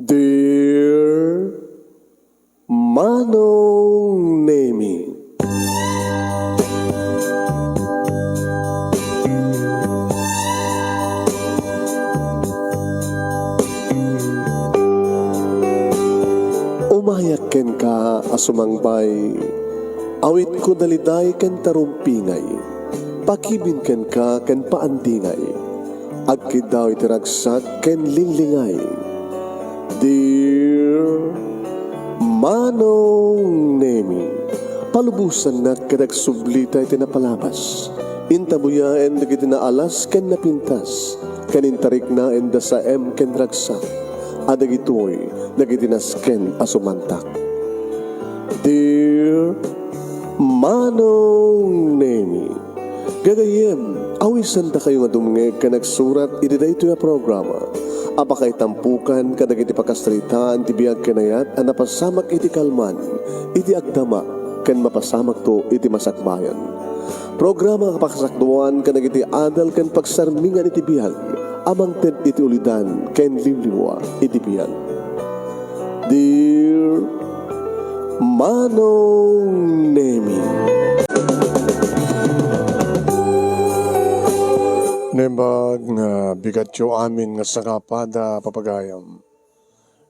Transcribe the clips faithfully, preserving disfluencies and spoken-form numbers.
Dear Manong Nemi. Umayak kenka a sumangbay, awitko daliday ken tarumpingay, pakibin kenka ken paandingay, agkiddaw iti ragsak ken linglingay. Dear Manong Nemi, palubosannak ket agsublita iti napalabas. Intabuyaen dagiti naalas ken napintas, ken intariknaen da saem ken ragsak, a dagitoy dagiti nasken a sumantak. Dear Manong Nemi, gagayyem, awisandakayo nga dumngeg ken agsurat iti daytoy a programa a pakaitampokan kadagiti pakasaritaan ti biag ken ayat a napasamak iti kalman, iti agdama, ken mapasamakto iti masakbayan. Programa a pakasakduan kadagiti adal ken pagsarmingan iti biag a mangted iti ulidan ken liwliwa iti biag. Dear Manong Nemi. Naimbag nga bigatyo amin nga sangkapada, papagayam.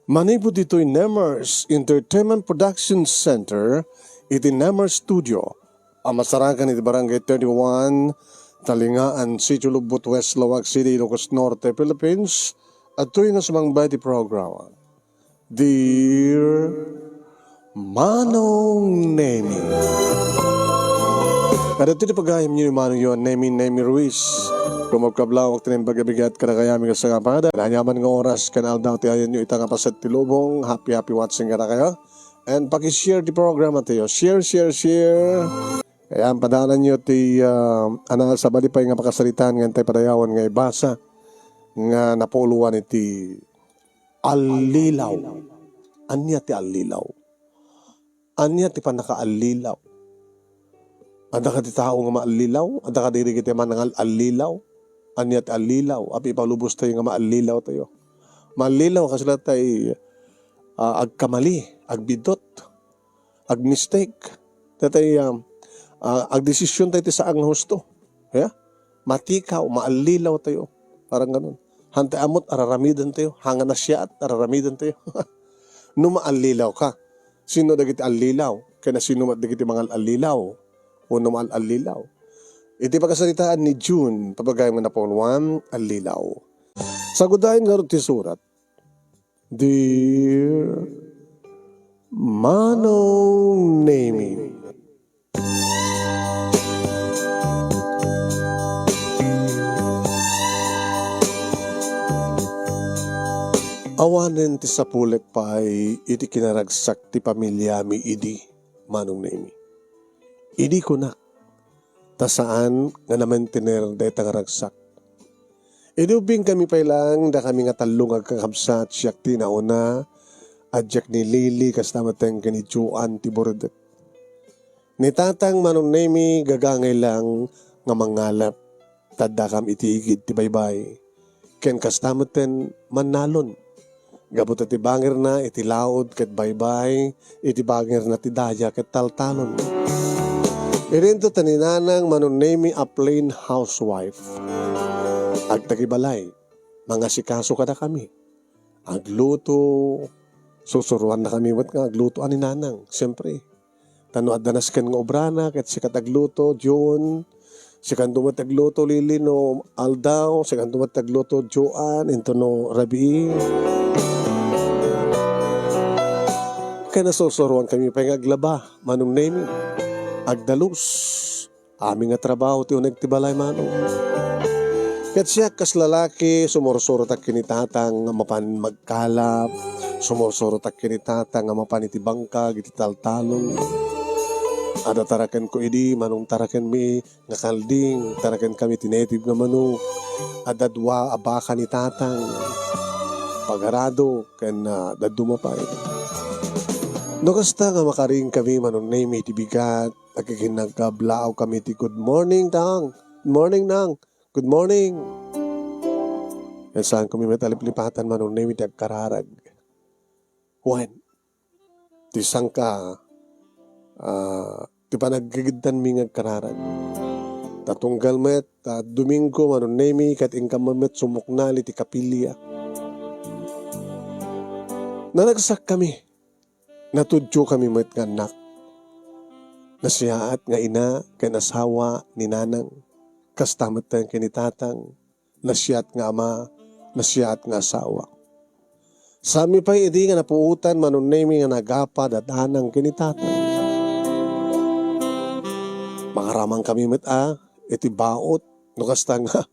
Manipud ditoy Nemers Entertainment Production Center iti Nemers Studio a masarakan iti Barangay thirty-one, Talingaan, Sitio Lubot, West Laoag City, Ilocos Norte, Philippines, adtoy nga sumangbay ti programa. Dear Manong Nemi. Kadagiti pagayamyo ni Manong Nemi, Nemi Ruiz. Kumabkablawak ti naimbag a bigat kadagayami nga sangkapada. Ania man nga oras ken aldaw ti ayanyo ita nga paset ti lubong, happy, happy watching kadakayo. And paki-share ti programa tayo. Share, share, share. Ayan, padalanyo ti, ah, anal sabali pay nga pakasaritaan nga intay padayawan nga ibasa nga napuloan iti allilaw. Ania ti allilaw? Ania ti pannakaallilaw? Adda kadi tao nga maallilaw? Adda kadi dagiti manangal-allilaw? Ania ti allilaw? Apay ipalubos tayo nga maallilaw tayo. Maallilaw, kasla tay, ah, agkamali, agbiddut, agmistake. Tatay, ah, ah, agdesisyon tayo ti saan nga husto. Ya? Matikaw, maallilaw tayo. Parang ganun. Hantay ammot, araramidan tayo. Hanga nasiaat, araramidan tayo. No maallilaw ka, sino dagiti allilaw? Ken sino met dagiti mangal-allilaw? Wenno maal-allilaw? Iti pakasaritaan ni June, papagayam nga napuloan, allilaw. Sagudayen ngarud ti surat. Dear Manong Nemi. Awanen ti sapulek pay iti kinaragsak ti pamiliami idi, Manong Nemi. Idi kunak, ta saan nga namentener dayta nga ragsak. Idi ubbingkami pay laeng, dakami nga tallo nga agkakabsat, siak ti nauna, a diak ni Lily, kasta met ken ni Joan ti buredek. Ni Tatang, Manong Nemi, gagangay laeng nga mangalap, ta addakam iti igid ti baybay. Ken kasta metten mannalon. Gapu ta ti bangerna iti laud ket baybay, iti bangerna ti daya ket taltalon. Idinto ta ni Nanang, Manong Nemi, a plain housewife. Agtagibalay, mangasikaso kadakami. Agluto, susuroannakami met nga agluto a ni Nanang, siempre. Ta no adda nasken nga obrana, ket sika ti agluto, June. Sikanto met ti agluto, Lily, no aldaw. Sikanto met ti agluto, Joan, intono rabii. Ken nasusuroankami pay nga aglaba, Manong Nemi. Agdalus. Amin nga trabaho ti uneg ti balay, Manong. Ket siak kas lalaki, sumursurotak ken ni Tatang nga mapan magkalap, sumursurotak ken ni Tatang nga mapan iti bangkag iti taltalon. Adda tarakenko idi, Manong, tarakenmi nga kalding, tarakenkami ti native nga manok. Adda dua a baka ni Tatang, pagarado ken, ah, dadduma pay. No kasta nga makariingkami, Manong Nemi, iti bigat, Agkikinnagkablaawkami ti, "Good morning, Tang! Good morning, Nang! Good morning!" Ket saankami met a liplipatan, Manong Nemi, ti agkararag. Wen, ti sangka, ah, ti panagkagiddanmi nga agkararag. Ta tunggal met ta Domingo, Manong Nemi, ket inkam met sumuknal iti kapilya. Naragsakkami. Natudiokami met nga annak. Nasiaat nga ina ken asawa ni nanang. Kasta met ken ni tatang. Nasiaat nga ama, nasiaat nga asawa. Saanmi pay idi nga napuotan, Manong Nemi, nga nagapa da nanang ken ni tatang. Makaramankami met a iti baot no kasta nga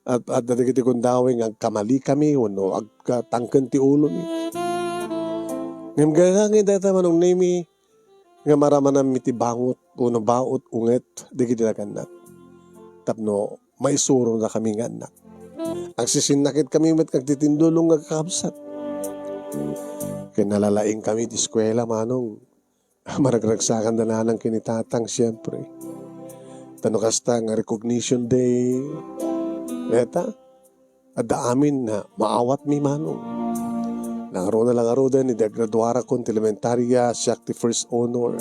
at, at dagiti gundaway nga agkamalikami wenno agkatangken ti ulomi. Ngem gaga nga dayta, Manong Nemi, nga maramananmi ti bangot wenno baot unget dagiti nagannak tapno maisuronakami nga annak. Agsisinnakit kami met nga agtitindulong nga kakabsat. Ken nalalaing kami ti eskuela, Manong. Maragragsakan da nanang ken ni tatang, siempre. Ta no kasta nga recognition day, dayta, adda amin nga maawatmi, Manong. Nangruna la ngaruden idi agraduarakon ti elementaria, siak ti first honor.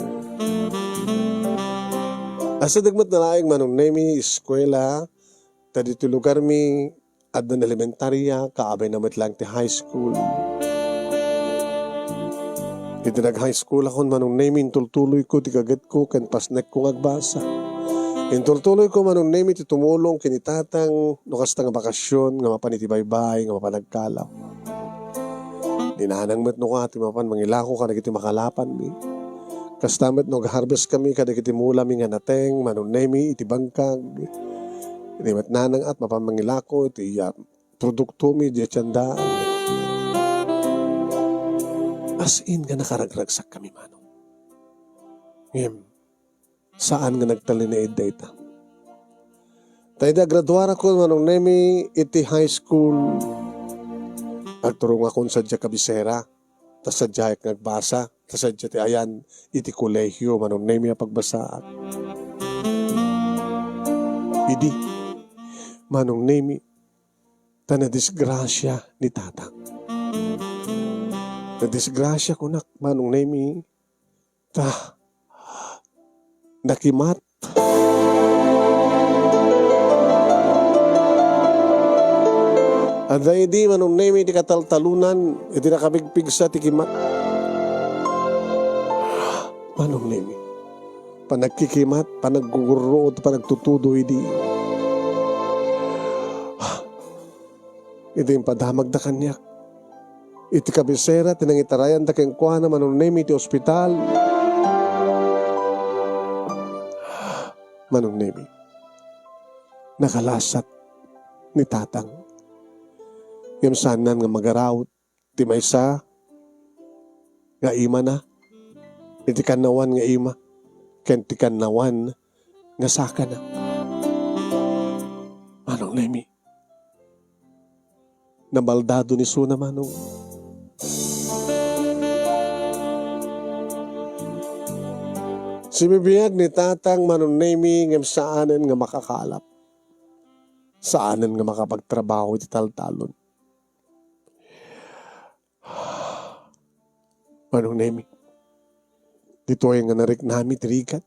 Asideg met nalaing, Manong Nemi, eskuela, ta ditoy lugarmi, addan elementaria, kaabayna met laeng ti high school. Idi nag-high school akon, Manong Nemi, intultuloyko ti gagetko ken pasnekko nga agbasa. Intultuloyko, Manong Nemi, ti tumulong ken ni tatang no kasta nga bakasyon nga mapan iti baybay nga mapan agkalaw. Ni nanang met no kua ti mapan mangilako kadagiti makalapanmi. Kasta met no agharvestkami kadagiti mulami nga nateng, Manong Nemi, iti bangkag. Idi met nanang at mapan mangilako iti, ah, produktomi idiay tiendaan. As in nga nakaragragsakkami, Manong. Ngem, saan nga nagtalinaed dayta. Ta idi agraduarakon, Manong Nemi, iti high school, agturongakon sadiay kabisera, ta sadiayak nga agbasa, ta sadiay ti ayan iti kolehio, Manong Nemi, a pagbasaak. Idi, Manong Nemi, ta nadisgrasia ni tatang. Nadisgrasia kunak, Manong Nemi, ta nakimat. Adda idi, Manong Nemi, ti kataltalonan, idi nakapigpigsa ti kimat. Manong Nemi, panagkikimat, panaggugurruod, panagtutudo idi. Idi impadamagda kaniak iti kabisera ti nangitarayanda kenkuana, Manong Nemi, iti ospital. Manong Nemi, nakalasat ni tatang. Ngem saannan nga magarawt ti maysa nga imana, iti kannawan nga ima, ken ti kannawan nga sakana. Manong Nemi, nabaldado ni suna, Manong. Sibibiag ni tatang, Manong Nemi, ngem saanen nga makakalap. Saanen nga makapagtrabaho iti taltalon. Manong Nemi, ditoy nga nariknami ti rigat.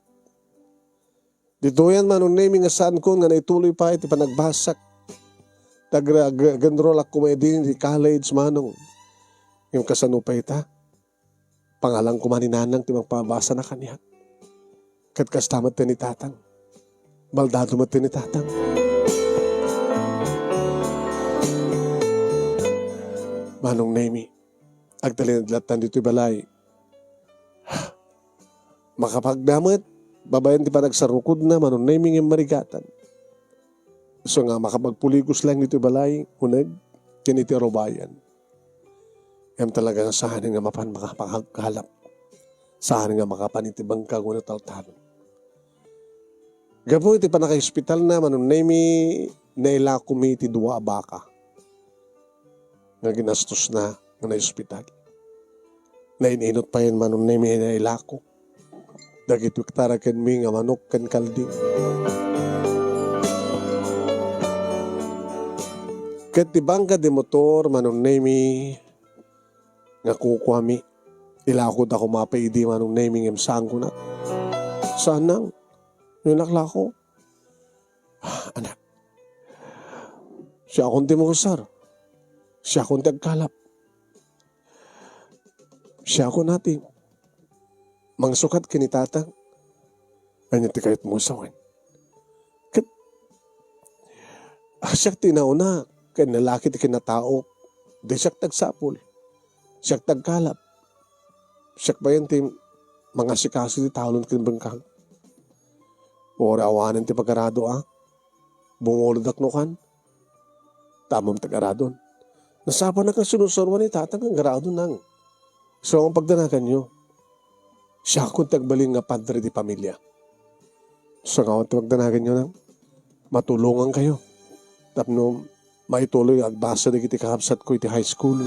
Ditoyan, Manong Nemi, nga saankon nga naituloy pay ti panagbasak. Tagra-, ag-, ag-enroll ako koma idi iti college, Manong. Ngem kasano pay ita? Pangalan koma ni Nanang ti mangpabasana kaniak. Ket kasta met ti ni Tatang. Baldado met ti ni Tatang. Manong Nemi, agtalinaed lattan ditoy balay. Makapagda met, babaen ti panagsarukodna, Manong Nemi, ngem marigatan. Isu nga makapagpuligos laeng ditoy balay, uneg, ken iti arubayan. Ngem talaga nga saanen nga mapan makapagkalap. Saanen nga makapan iti bangkag wenno taltalon. Gapu iti pannakaospitalna, Manong Nemi, nailakomi iti dua a baka nga ginastosna nga naospital. Nain-inut payen, Manong Nemi, nailako dagiti tarakenmi nga manok ken kalding. Ket ti bangka de motor, Manong Nemi, nga kukuami, Ilako da koma pay idi Manong Nemi ngem saan kunak. Saan nang? Yunak lako. Ah, anak. Siakon ti mangusar. Siakon ti agkalap. Siakon a ti mangsukat ken ni tatang. Ania ti kayatmo sawen? Ket, ah, siak ti nauna ken nalaki ti kinataok. Di siak ti agsapul. Siak ti agkalap. Siak bayen ti mangasikaso ti talon ken bengkang. Uray awanen ti pagarado a. Bumulod ak no kan. Tamom ti agaradon. Nasapanak nga sinusuroan ni tatang nga agaradon nang. So, ang pagdanaganyo, siakon ti agbalin nga padre di pamilya. So, nga ti pagdanaganyo nang matulongan kayo. Tapno maituloy nga agbasa dagiti kakabsatko iti high school.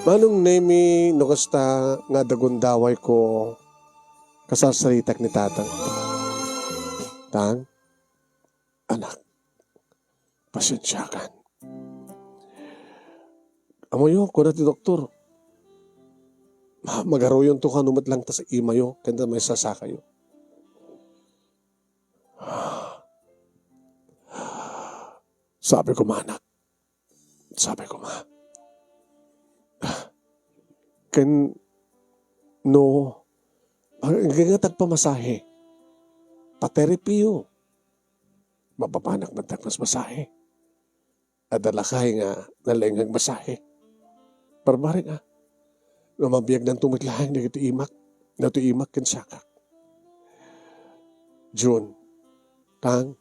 Manong Nemi, no kasta nga adda gundawayko, kasarsaritak ni tatang. Tang, anak, pasensiakan. Amoyo, kuna ti doktor, ma-, magaruyonto kano met lang ta sa imayo, ken ta maisasakayo. Sabi ko, manak, sabi ko, ma, ken no, ang, ang tagpamasahe, paterapyo, mapapanak man tagmasmasahe. Adda lakay nga nalaing nga agmasahe. Barbareng a. No mabiagnanto met laeng dagiti imak, dagiti imak ken sakak. Jun, Tang,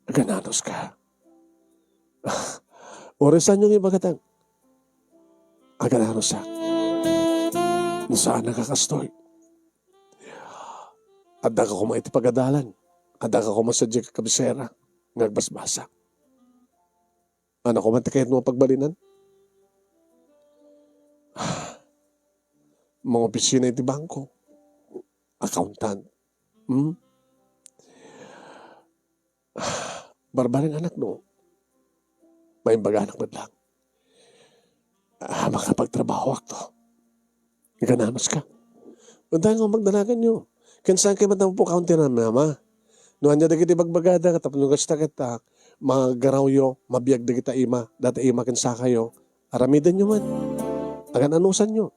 agananos ka. Uray saanyo nga ibaga, Tang. Agananos ka. No saan nga kastoy. Adda ka koma iti pagadalan. Adda ka koma sadiay kabisera nga agbasbasa. Ania koma ti kayatmo a pagbalinan? Mangopisina iti bangko. Accountant. Hmm? Barbareng anak no. Maimbaganak met lang. Ah, makapagtrabahoakto. Agananos ka. Unta nga pagdanaganyo. Ken saan kayo met a mapukawan ti namnama. No ania dagiti bagbagada, tapno kasta ket, ah, magarawyo, mabiag dagita ima, data ima ken sakayo, aramidenyo met. Agan-anusanyo.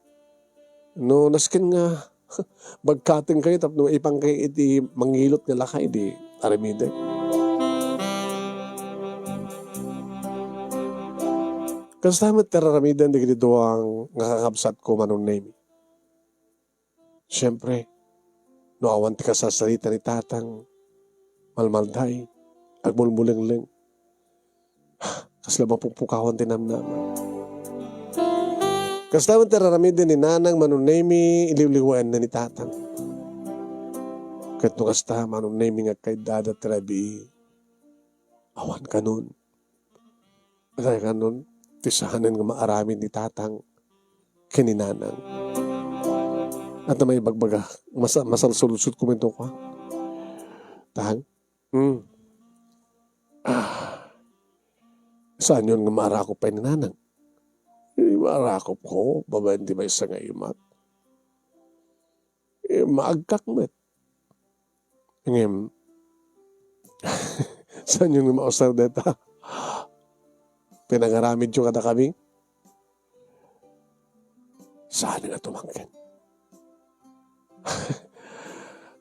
No nasken nga bagkaten kayo tapno ipan kayo iti mangilot nga lakay, di aramiden. Kasta met ti ar-aramiden dagiti duang nga kakabsatko, Manong Nemi. Siempre, no awan ti kasarsarita ni tatang, malmalday, agmulmulengleng, kasla mapupukawan ti namnama. Kasta met ti ar-aramiden ni nanang, Manong Nemi, iliwliwaenna ni tatang. Ket no kasta, Manong Nemi, nga agkaiddada ti rabii, awan kanon. Kayatkanon ti saanen nga maaramid ni tatang ken ni nanang. Adda maibagbaga, masa-, masalsuludsodko met kua. Tang? Hmm. Ah. Saanyon nga maarakop pay ni nanang? Eh, maarakopko babaen ti maysa nga imak. Eh, maagkak met. Ngem, saanyon nga mausar dayta? Pinangaramidyo kadakami? Saan nga tumangken?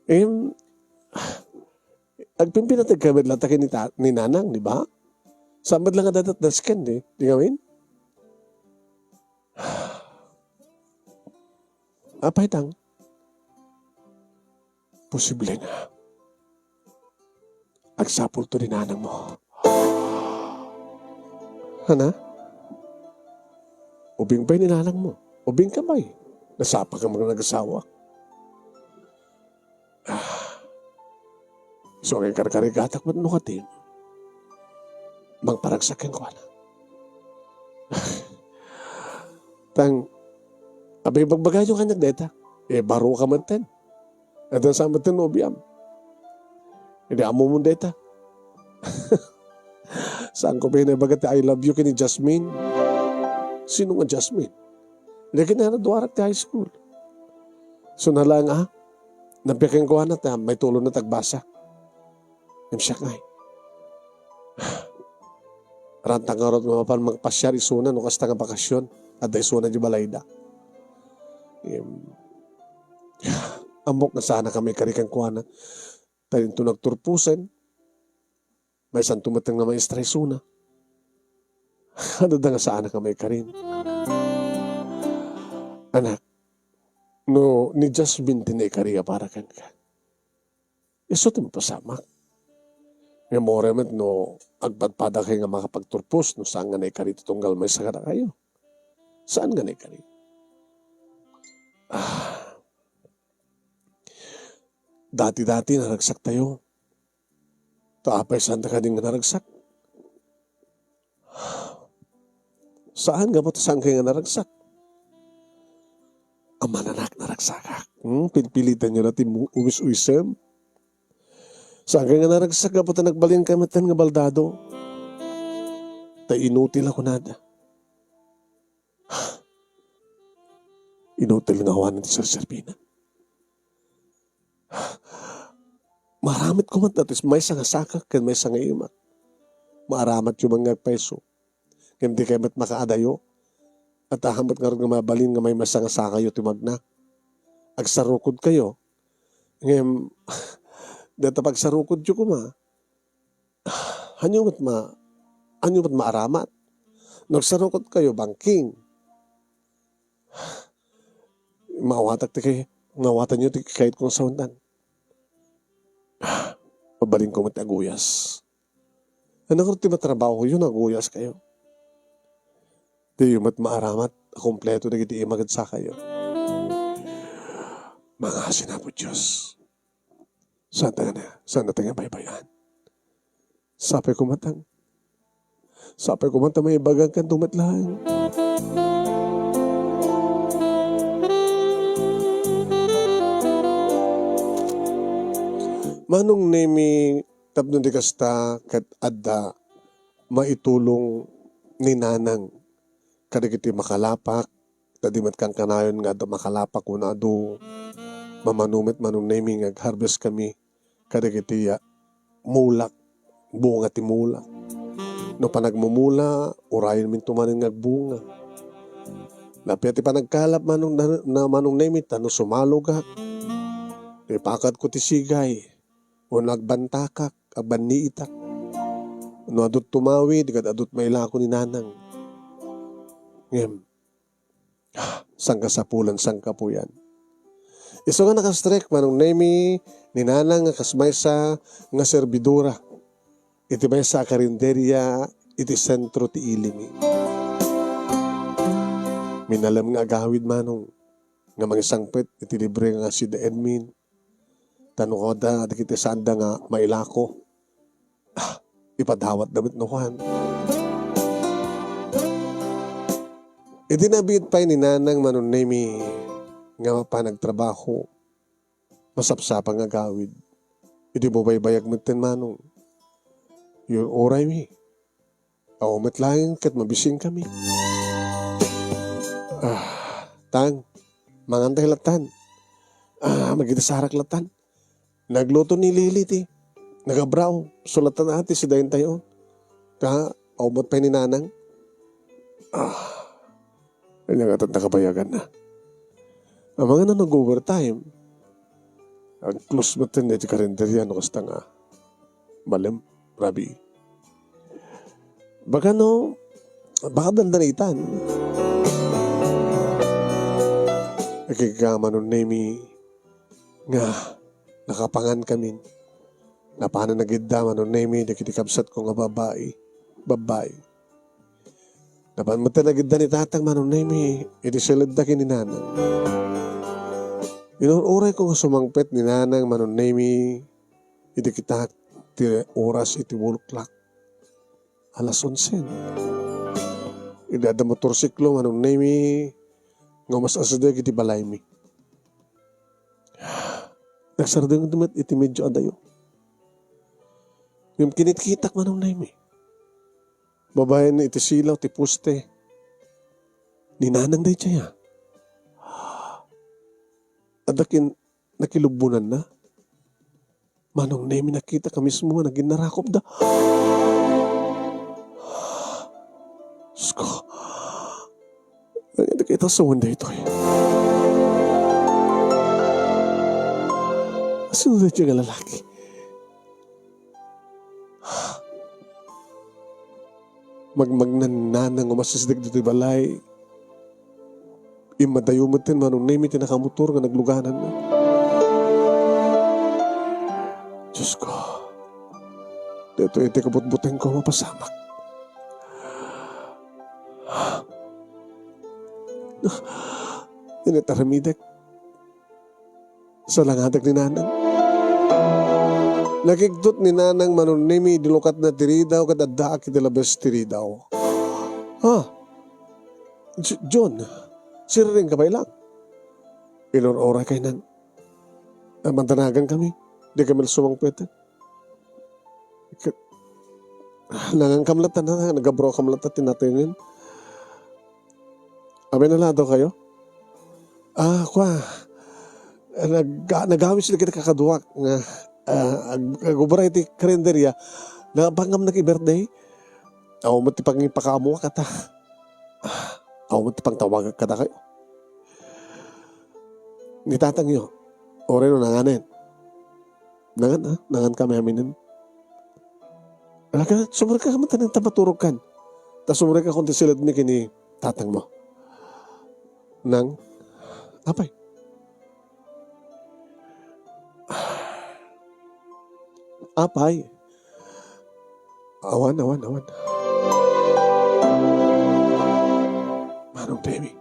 Ngem, agpimpinateg kami latta ken ni ta-, ni nanang, di ba? Saan met lang nga dadat dasken, di? Di ngamin? Apay tang? Posible nga agsapulto ni nanangmo. Ana? Ubing pay ni nanangmo. Ubing ka pay. Nasapa ka mga nag-asawa. Ah. So, ang karkarigatak met no katin, mangparagsak kenkuana. Tang, abi, bagbagayo kaniak dayta. Eh, baro ka met ten. Adda sa met ten nobiam. Idi ammom dayta. Saanko pay naibaga ti "I love you" ken ni Jasmine. Sino nga Jasmine? Dagiti naduarak ti high school. So, nalaeng a, nagbiag kenkuana ta maitulonna ti agbasa. Ngem siak ngay. Ranta ngarud nga mapan mangpasiar isuna no kasta nga bakasyon, adda isuna diay balayda. Ngem, ammok nga saanna kami kari kenkuana. Ta inton nagturposen, maysanto met nga maestra isuna. Adda nga saanna nga maikarin. Anak, no ni Jasmine ti naikari a para kenka, isu ti mapasamak. Ngem uray met no agpadpadakay nga makapagturpos no saan nga naikari ti tunggal maysa kadakayo. Saan nga naikari? Ah. Dati-dati naragsaktayo. Ta apay saanta kadi nga naragsak? Saan, gapu ta saankay nga naragsak? Amangan a naragsakak. Hmm, pinpilitanyo la ti mu-, uwis-uwisem? Saankay nga naragsak gapu ta nagbalinkay metten nga baldado? Ta inutil a kunada. Inutil nga awanen ti serserbina. Maaramidko met datoy maysa nga saka ken maysa nga imak. Maaramatyo man nga agpayso. Ngem dikay met makaadayo. Adda met ngarud nga mabalin nga maysa nga sakayo ti magna. Agsarukodkayo. Ngem, dayta pagsarukodyo koma, Hanyo met ma-, hanyo met maaramat. No agsarukodkayo, bangking. Maawatak ti kay-, maawatanyo ti kayatko nga sawendan. Mabalinko met ti aguyas. Ania ngarud ti matrabahoyo no aguyaskayo? Diyo met maaramat a kompleto dagiti imak ken sakayo. Mangngaasin, Apo Dios. Saanta nga, saanta nga baybay-an. Sapay koma ta, sapay koma ta maibaga kanto met laeng. Manong Nemi, tapno di kasta, ket adda maitulong ni Nanang kadagiti makalapak, ta di met kankanayon nga adda makalapak wenno adu mamano met, Manong Nemi, nga ag-harvest kami kadagiti, ah, mulak, bunga ti mulak. No panagmumula, urayenminto manen nga agbunga. Napia ti panagkalap, Manong, na, na, Manong Nemi, ta no sumalogak, ipakadko ti sigay, wenno agbantakak, agbanniitak. No adut tumawid, ket adut mailako ni Nanang. Ngem, sangkasapulan, sangkapuyan. Isu nga nakastrek, Manong Nemi, ni Nanang nga kas maysa nga servidora iti maysa a karinderia iti sentro ti Ilimi. Minalem nga agawid, Manong, nga mangisangpet iti libre nga sidaenmin. Ta no adda dagiti saanda nga mailako, ah, ipadawatda met no kuan. Idi nabiit pay ni Nanang, Manong Nemi, nga mapan agtrabaho, masapsapa nga agawid. Idi bubaybayag metten, Manong, yun, uraymi. Aw met laeng ket mabisinkami. Ah, Tang, mangantay lattan. Ah, magidisarak lattan. Nagluto ni Lily ti nagabraw. Sulatan a ti sidaentayo. Ka, aw met pay ni Nanang. Ah, ania nga tat nakabayagan na. Amangan a nag-overtime. Ag-close met ti karinderia no kasta nga malem, rabii. Baka no, baka dandanitan. Agigga, Manong Nemi, nga nakapangan kamin. Napanan nagidda, Manong Nemi, dagiti kabsatko nga babai, babbai. Napan met nagidda ni Tatang, Manong Nemi, iti siledda ken ni Nanang. Inur-urayko nga sumangpet ni Nanang, Manong Nemi, idi kitak ti oras iti buluklak. Alas onse. Idi adda motorsiklo, Manong Nemi, nga umas-asideg iti balaymi. Nagsardeng met iti medyo adayo. Ngem kinitkitak, Manong Nemi. Babaen iti silaw ti poste. Ni Nanang daydiay, a. Adda kin-, nakilubbonanna. Manong Nemi, nakitaka mismo nga naginnarakupda. Diyos ko. Ania ti kaitasawan daytoy? Sino daytoy nga lalaki? Magmagnan ni Nanang, umasideg ditoy balay. Immadayo met ni Manong Nemi ti nakamotor nga naglugananna. Diyos ko. Daytoy ti kabutbutengko a mapasamak. Init aramidek. Salangadak ni Nanang. Nakigtot ni Nanang, Manong Nemi, idi lukatna ti ridaw ket addaak iti labes ti ridaw. Ha? J-, John, siriring ka pay lang. Inur-uray kay Nan-, ah, mantanagan kami. Di kami sumangpet. Ke-, nangankam latta, nagabro kam latta ti natingen. Amin a lado kayo? Ah, kwa. Nag-, nagawis lagi ti kakaduak nga, ah, ag-, agubra iti karinderya. Nabangamnak i-birthday. Awan met ti pangipakaammoak kata. Ah, awan met ti pangtawagak kadakayo. Ni tatangyo, uray no nanganen. Nangan, ah, nangan kami aminen. Ala ka, sumrekka man tanen ta maturogkan. Ta sumrekka kon ti siledmi ken ni tatangmo. Nang, apay. Apay. Awan, awan, awan. Manong Nemi.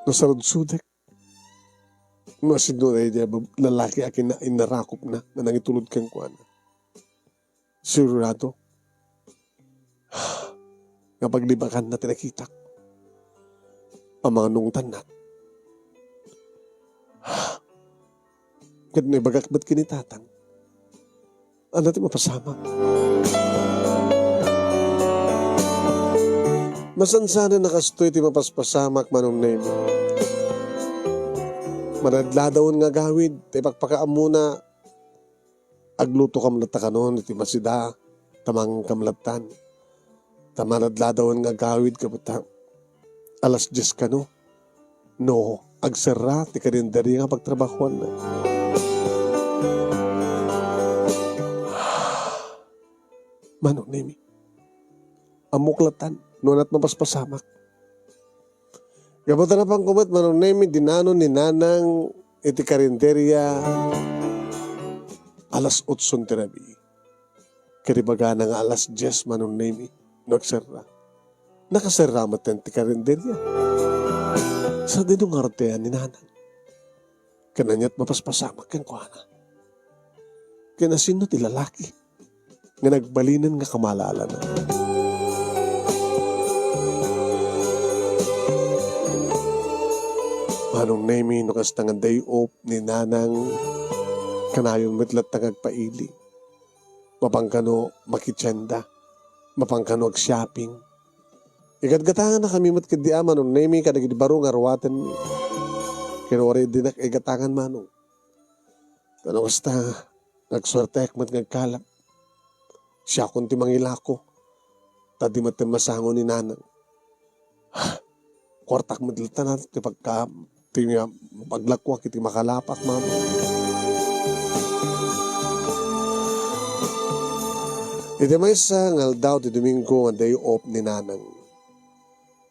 Nasarudsodek. No sino daydiay a bab-, lalaki a kinna-, innarakupna nga nangitulod kenkuana. Sigurado nga paglibakanna ti nakitak. Pamanungtanna. Ket naibagak met ken ni tatang. Ania ti mapasamak? Masansanen a kastoy ti mapaspasamak, Manong Nemi. Maladladawen nga agawid, ta ipakpakaammona, aglutokam latta kanon iti masida, ta mangankam lattan. Ta maladladawen nga agawid, kabutta, alas dies kano. No, agserra ti karinderya nga pagtrabahoanna. Manong Nemi, ammok lattan, no ania't mapaspasamak. Gapu ta napanko met, Manong Nemi, dinano ni Nanang iti karinderya alas otso ti rabii. Ket ibagana nga alas dies, Manong Nemi, no agserra. Nakaserra met ti karinderya. Sadino nga artean ni Nanang? Ken ania't mapaspasamak kenkuana? Ken asino ti lalaki nga nagbalinen nga kamalaalana? Manong Nemi, no kasta nga day off ni Nanang, kanayon met latta nga agpaili. Mapan kano makitienda. Mapan kano ag-shopping. Igatgatangannakami met ketdi a, Manong Nemi, kadagiti baro nga ruatenmi. Ken uray dinak igatangan, Manong. Ta no kasta, nagsuerteak met nga agkalap. Siakon ti mangilako. Ta di met masango ni Nanang. Kuartak met latta na ti pagka-, ti, ah, paglakuak iti makalapak, Mama. Iti maysa nga aldaw ti Domingo nga day off ni Nanang,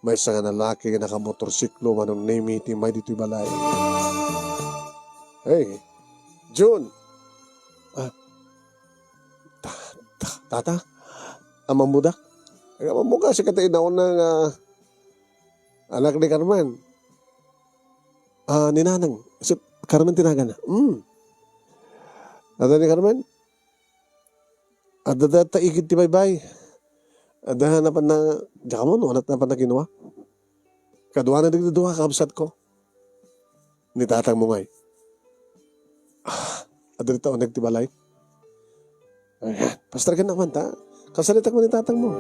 maysa nga lalaki nga nakamotorsiklo, Manong Nemi, ti immay ditoy balay. Hey, Jun! Ah, ta-, ta-, tata? Amammudak? Ay, amammuka, sika ti inauna nga anak ni Carmen. Ah, ni Nanang. Si Carmen ti naganna. Hmm. Adda ni Carmen? Adda dayta igid ti baybay. Adda napanna, diak ammo no ania't napanna kinua. Kaduana dagiti dua, kabsatko. Ni tatangmo ngay. Ah, adda dita uneg ti balay. Ayan. Pastergen naman ta. Kasaritak man ni tatangmo.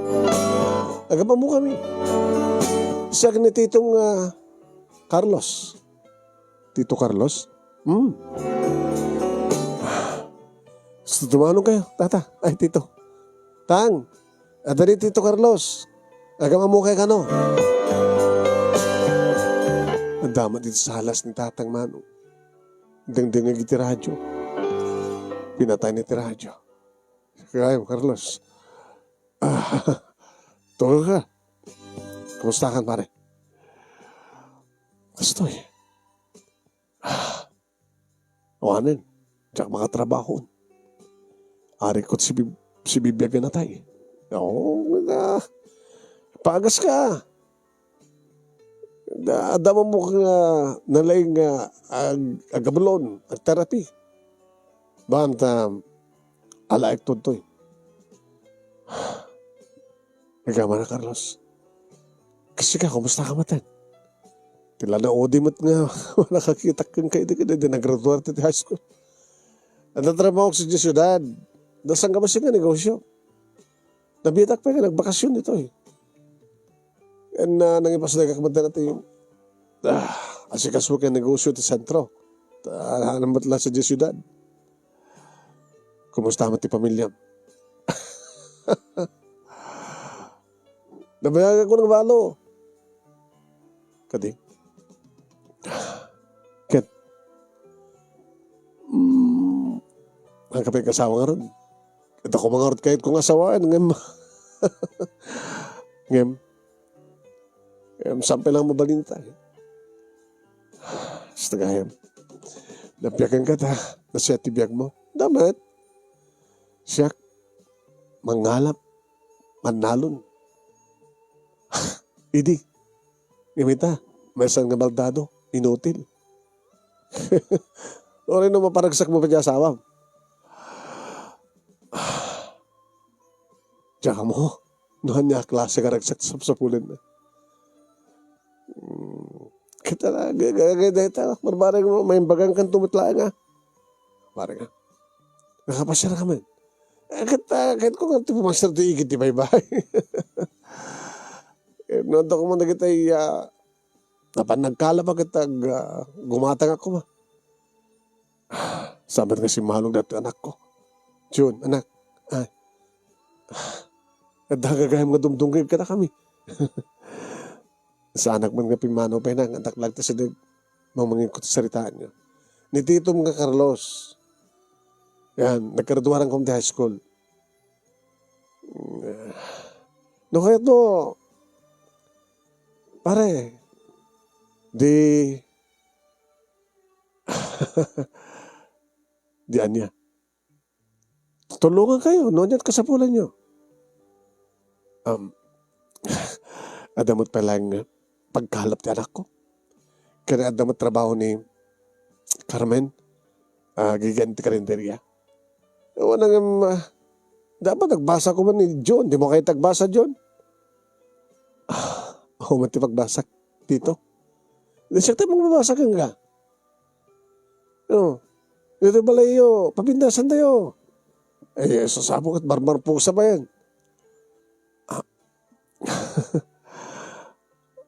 Agam-ammokami. Siak ni Titong, ah, Carlos. Tito Carlos? Hmm. Gusto tumanong kayo, tata. Ay, tito. Tang, adda ni Tito Carlos. Agam-ammokay kano. Adda met iti salas ni Tatang Manong. Dengdengngeg iti radyo. Pinatay ni ti radyo. Kaya, Carlos. Ah, tulog ka. Kumusta ka, pare? Kastoy. Ah, awanen. Diak makatrabaho. Ari ko si bib-, si bibiag nga natay. Oo, nga. Pagas ka. Da, adda mo nga nalaing nga ag-, agabulon, agterapi. Baan ta, ala, agtudtoy. Agama na, Carlos. Kasi ka, kumusta ka matan? Tila na odi met nga, wala kakitak kang kayo, di ka, di, di nagraduar ti high school. Ang tatrabaho ko sa syudad, dasang ka ba siya nga negosyo? Nabitak pa nga nagbakasyon dito eh. Ken, ah, nangipasdagak met dayta ti, ah, asikaso ken negosyo ti sentro. Ta, hanam met la sa diay siudad. Kumusta met ti pamilyam? Nabayagak ko nga balo. Kadi. Ket, mm, ang kapag asawa nga ron. Ito ko mga ron kahit kong asawaen, ngem. Ngem. Ngem, sampe lang mabalinta. Basta gayam. Napiakan ka ta, nasiat ti biag mo. Damet. Siak, mangalap, mannalon. Idi, ngem ita, maysan nga baldado, inutil. Uray no maparagsak mo pa ti asawam. Diak ammo, no ania a klase nga ragsak ti sapsapulanna. Hmm, kita na, ga-, ga-, ga-, dayta, barbareng mo, maimbagan kanto met laeng, ah. Bareng, ah. Nakapasiar ka man. Eh, ket, ah, ket ko nga ti pumasiar ti igid ti baybay. Eh, no, adda ko man dagiti, ah, napan nagkalaba ket ag-, ah, gumatang ako, ma. Sabat nga simmalog daytoy anakko. Jun, anak, ay, adda gagayam nga dumdumngeg kadakami. Saanak man nga pimmanaw pay na, nga daklag ti sideg, mamangegko ti saritaanyo. Ni titom nga Carlos, yan, naggraduaran ko ti high school. No kayat no, pare, di, di ania. Tulungan kayo, no? Aniat kasapulan nyo. Um, adda met pay laeng pagkalap ti anakko. Kaya adda met trabaho ni Carmen, ah, gigan ti karinderya. Awan nga, um, ah, dapat nagbasa ko man ni John. Di mo kayo tagbasa, John? Ah, ako man ti pagbasa, Tito. Di siya tayo magbabasa kang ka. Oh, dito balay yo, papindasan tayo. Eh, sasapo kat barbar po sa bayan. Ah.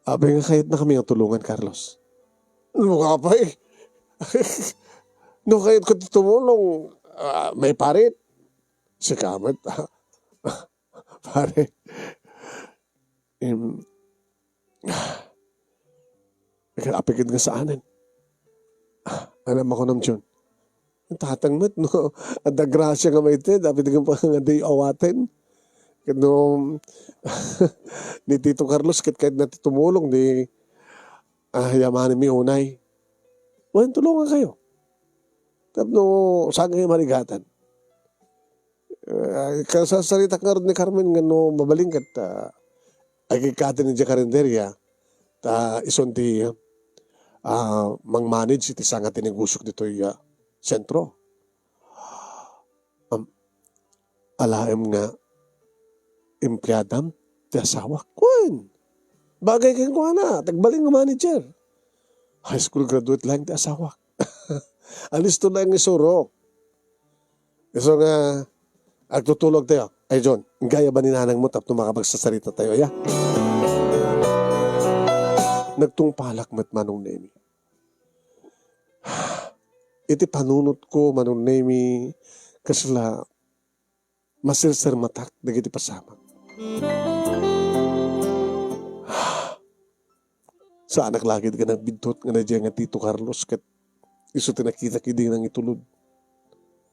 Apay nga kayat na kami nga tulungan, Carlos. No, apay. No, kayat ko ti tumulong, ah, may parit. Si Kamat, pare. Im, Apikit nga saanen. Ano, makunam, Jun? Tatang met, no? Adda grasya nga maited, apid nga pa nga di awaten. Ket no, ni Tito Carlos, ket kahit na ti tumulong, di, ah, yamanen mi unay. Wen, tulungan kayo. Tapno, saan kayo marigatan? Ah, kasasaritak ngarud ni Carmen nga no mabalin ket, ah, agikkaten idiay karinderya, ta isun ti, ah, mang-manage iti sanga ti negosyok ditoy, ah, sentro. Am, alaem nga empleadam ti asawak. Wen, bagay kenkuana, tagbalin nga manager. High school graduate laeng ti asawak. Alisto laeng nga isurok. Isu nga, Agtutulogtayo. Ay, John, gayam ni nanangmo tapno makapagsasaritatayo, aya? Nagtungpalak met Manong Nemi. Iti panunotko, Manong Nemi, kasla masersermatak dagiti pasamak. Saanak la ketdi nga nagbidtot nga nadia nga Tito Carlos ket isu ti nakitak idi nangitulod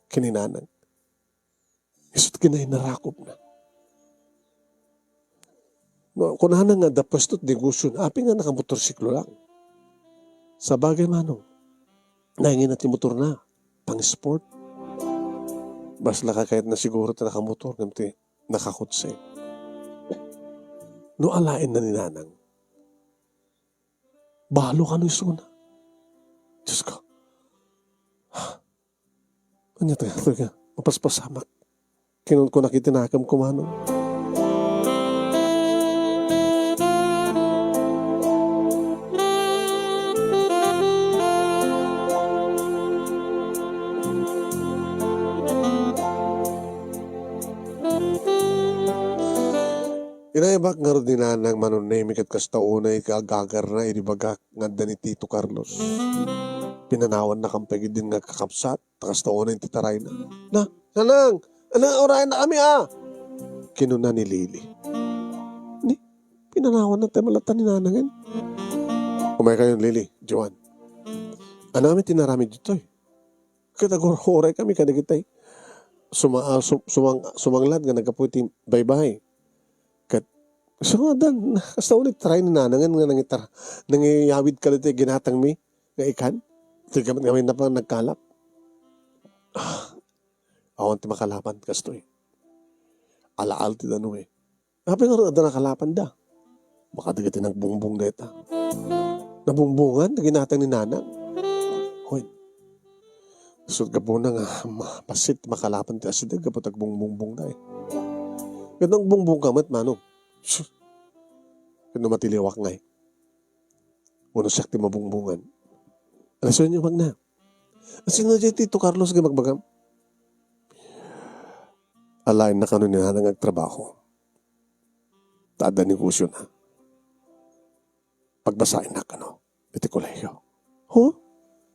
ken ni nanang. Isu ti kinainnakupna. No, kunana nga adda puesto ti negosio na, apay nga nakamotorsiklo lang? Sabagay, Manong, nainget ti motorna, pang-sport. Basla ka kayatna siguro ti nakamotor ngem ti nakakotse. No alaenna ni nanang, balo kano isuna. Diyos ko. Ania ti, ania ti, mapaspasamak. Kinunkunak iti nakemko, Manong. Inayabat ngarud ni nanang Manong Nemi ket kasta unay ti agagarna idi bagak nga adda ni Tito Carlos. Pinanawanna pay ketdin nga kakabsat, ta kasta unay ti tarayna. "Na, nanang, ania, urayennakami a!" kinuna ni Lily. Ni, pinanawanna ti malata ni nanangen. "Umaykayon, Lily, Joan. Ania met ti inaramid ditoy?" Ket agur-, aguraykami kadagiti suma-, ah, sum-, sumang-, sumanglat nga naggapu iti baybay. Ket, sangad, kasta unay ti tarayna ni nanangen nga nangitar-, nangiyawid kadagiti ginatangmi nga ikan. Iti gamin-gamin na pay nagkalap. Ah, awan ti makalaban kastoy. Alaal ti danum. Apay ngarud adda nakalapanda? Baka dagiti nagbungbong dayta. Nabungbongan ti ginatang ni nanang. Hoy. Isu ti gapuna nga ma-, bassit makalapan ti asideg gapu ta agbungbongbongda. Ket no agbungbongka met, Manong? Sus. Ket no matiliwak ngay? Wenno siak ti mabungbongan? Ania isu ti imbagna? Asino daydiay Tito Carlos nga ibagbagam? Alaenna kano ni nanang nga agtrabaho. Ta adda negosiona. Pagbasaennak kano iti kolehio. Huh?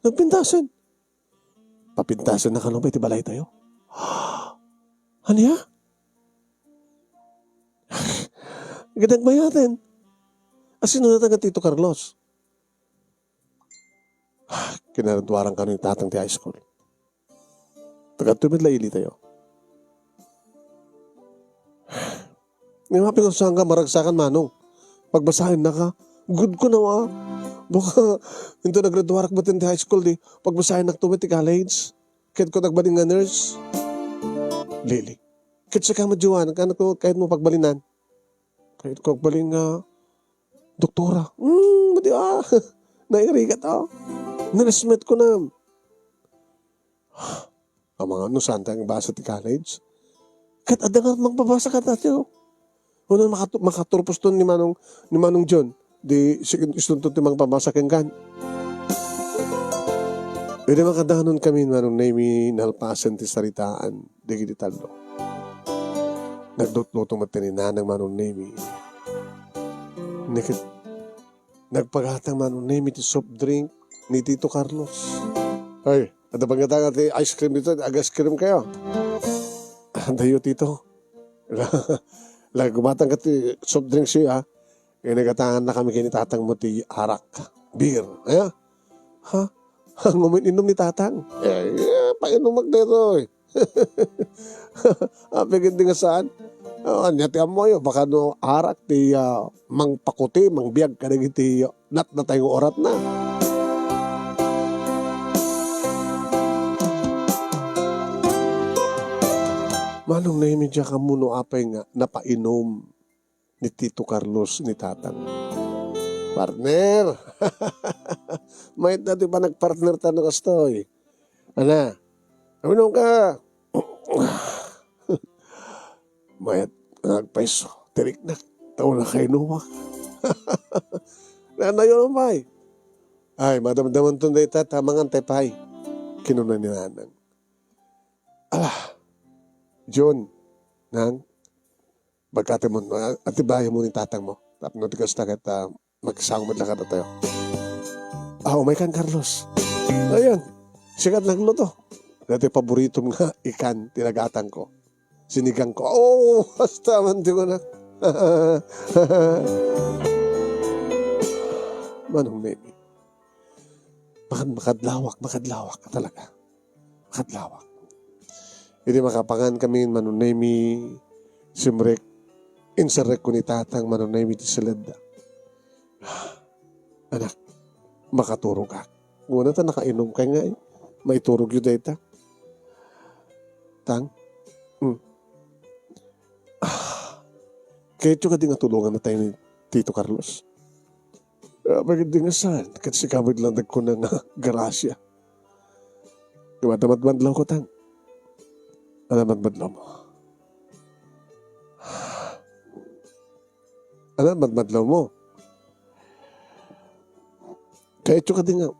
Nagpintasen? Papintasenna kano pay iti balaytayo. Ania? Ket nagbayaten. Asino dayta nga Tito Carlos? Kinaraduaran kano ni tatang ti high school. Taga-, tumid la ilitayo. Ni mapinsan ka, maragsakan, Manong. Pagbasaennak a. Good ko na, wa. Baka, into nagraduarak met ti high school, di, pagbasaennak to met ti college. Ket ko nagbalin nga nurse. Lily. Ket sika met, Joan, kano ko, kayatmo pagbalinan? Kayatko agbalin nga doktora. Hmm, madi, ah. Nairigat, ah. Naresmet ko na. Amangan no saan tayo magbasa ti college? Ket adda nga mangpabasa kadatayo. Uno makatu-, makaturpos ton ni Manong, ni Manong John. Di, sige, istonton ti mangpabasa kenkan. Idi makadanon kami, Manong Nemi, nalpasen ti saritaan dagiti tallo. Nagluto met ni nanang, Manong Nemi. Nagpagatang, Manong Nemi, ti soft drink ni Tito Carlos. Ay, adda paggatang ti ice cream dito, ag-ice cream kayo. Adayo, Tito. Lagi gumatang ka ti soft drinks, ha? Kaya nagatangan na kami kini tatang mo ti arak. Beer. Aya? Ha? Ang uminom ni tatang. Eh, eh, painumak dito, eh. Apigid di nga saan? Ah, anya ti ammoyo, baka no arak ti, ah, mangpakuti, mangbiag kadagiti natnatay nga uratna. Manong Nemi, diak ammo no apay nga napainom ni Tito Carlos ni tatang. Partner! Mayat dati pa nagpartner tano kastoy. Ana, aminom ka. Mayat nga agpayso, tiriknak, ta wala kainumak. Nanayon pay. Ay, madamdaman ton dayta, tamangan tay pay. Kinuna ni nanang. Ala, John, Nang, pagkatimon, ah, atibayan mo ni tatang mo. Tapno ti kasta ket, ah, magsango met la kadatayo. Ah, umaykan, Carlos. Ayan. Sikat nagluto. Dati paboritom nga ikan, tinagatang ko. Sinigang ko. Oh, hasta man ti kunak. Manong Nemi. Makad-, makadlawak, makadlawak ka talaga. Makadlawak. Idi makapangan kami, Manong Nemi, simrek, inserrek ko ni tatang, Manong Nemi, ti siledda. Anak, makaturogak. Nguna ta nakainom kay nga, eh. Maiturog yu dayta. Tang? Hmm. Ah, kayatyo kadi nga tulongan na tayo ni Tito Carlos? Ah, bakit di nga saan? Ket sika met lang nagkuna nga gracia. Madmadmadlaw ko, Tang. Ano madmadlaw mo? Ano madmadlaw mo? Kayatyo kadi nga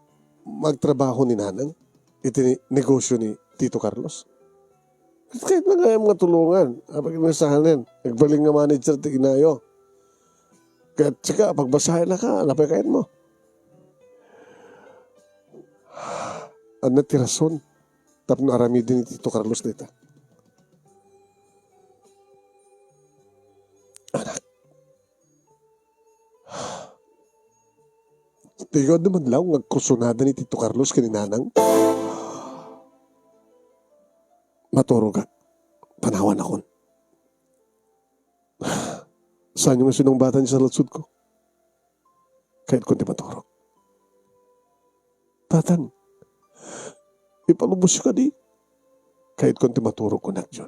magtrabaho ni Nanang iti negosyo ni Tito Carlos? Ket kayat na nga nga tulongan. Apay ket nasahanen. Nagbalin nga manager ti inayo. Ket sika, pagbasahen la ka, ano pay kayat mo? Adda ti rason tapno aramiden ni Tito Carlos dayta. Anak. Ti ikaw di madlaw nga agkursunada ni Tito Carlos ken ni Nanang. Maturogak. Panawanakon. Saanyo nga sinungbatan sa lungsod ko? Kayatkon ti maturog. Tatang, ipalubos kadi? Kayatkon ti maturog, kunak John.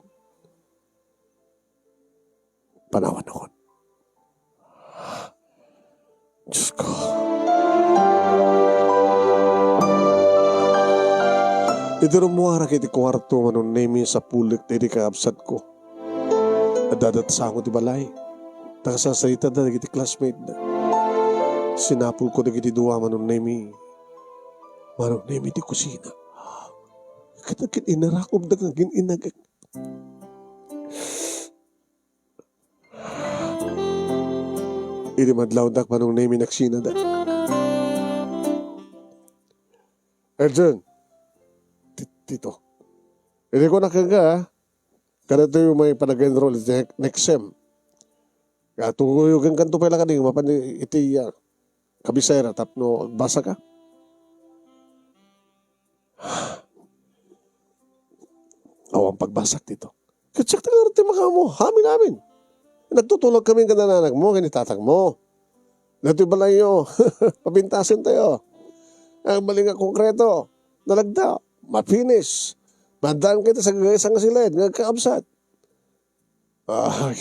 Panawanakon. Diyos ko. Idi rummuarak iti kuarto, Manong Nemi, sapulek daydi kakabsatko. Adda datsango ti balay. Nakasasaritada dagiti classmate da. Sinapulko dagiti dua, Manong Nemi. Manong Nemi ti kusina. Ket, ket inarakobda nga agin-inagek. Idi madlawdak, Manong Nemi, nagsinada. Elton, ti-, Tito. Idi ko nakengka, ha? Kadatoy may panag-enroll iti next sem. Kaya tukuyogenkanto pay la kadi, mapan iti, ah, kabisera tapno agbasa ka. Awan pagbasak dito. Ket siak ti ngarud ti makaammo. Amin, amin. Nagtutulog kami ken nanang mo, ken ni tatang mo. Ditoy balayyo. Papintasen tayo. Ang bali nga konkreto. Nalagda. Mapinis. Madaan kita sa gagaysa nga silid nga agkaabsat. Ah,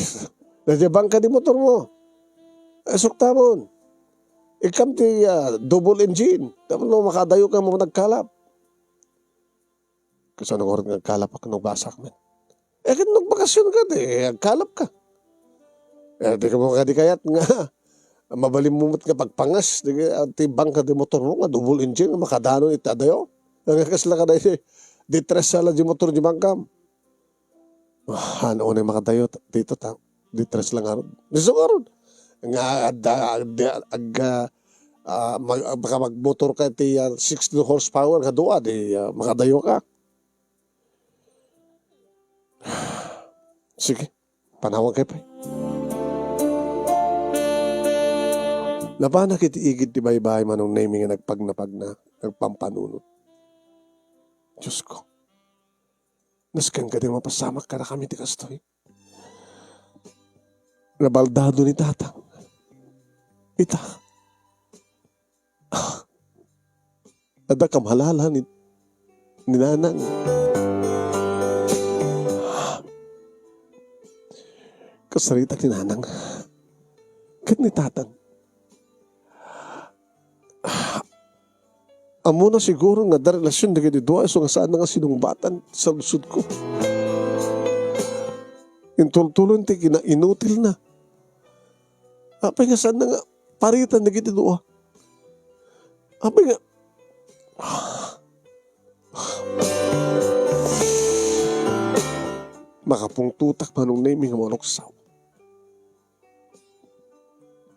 daydiay bangka ti motor mo. Eh, suktamon. Ikkam ti, ah, double engine. Tapno makadayo ka mo nagkalap. Kasano nga agkalap ka no agbasak man? Eh, ket no agbakasyon ka, di agkalap ka. Eh, di ka mo kadi kayat nga mabalin mo met nga pagpangas, di ka, ah, ti bangka ti motor mo nga double engine nga makadanon iti adayo. Nga kasla ka daydi, di tres sala di motor di bangkam. Ah, ano, unay makadayo, t-, dito ta, di tres lang ngarud. Di so ngarud. Nga, adda, adda, agga, ah, mag-, baka magmotor ka ti, ah, sixteen horsepower nga dua, di, ah, makadayo ka. Sige, panawan kay pay. Napanak iti igid ti baybay, Manong Nemi, nga nagpagnapagna, nagpampanunot. Diyos ko. Nasken kadi mapasamak kadakami ti kastoy. Nabaldado ni tatang. Ita. Adda kamalala ni, ni nanang. Kasarita ni nanang. Ket ni tatang. Ammona siguro nga adda relasyon dagiti dua, isu nga saan nga sinungbatan sa lungsod ko. Intultulon ti kinainutil na. Apay nga saan nga paritan dagiti dua. Apay nga, Makapungtotak, Manong Nemi, nga maluksaw.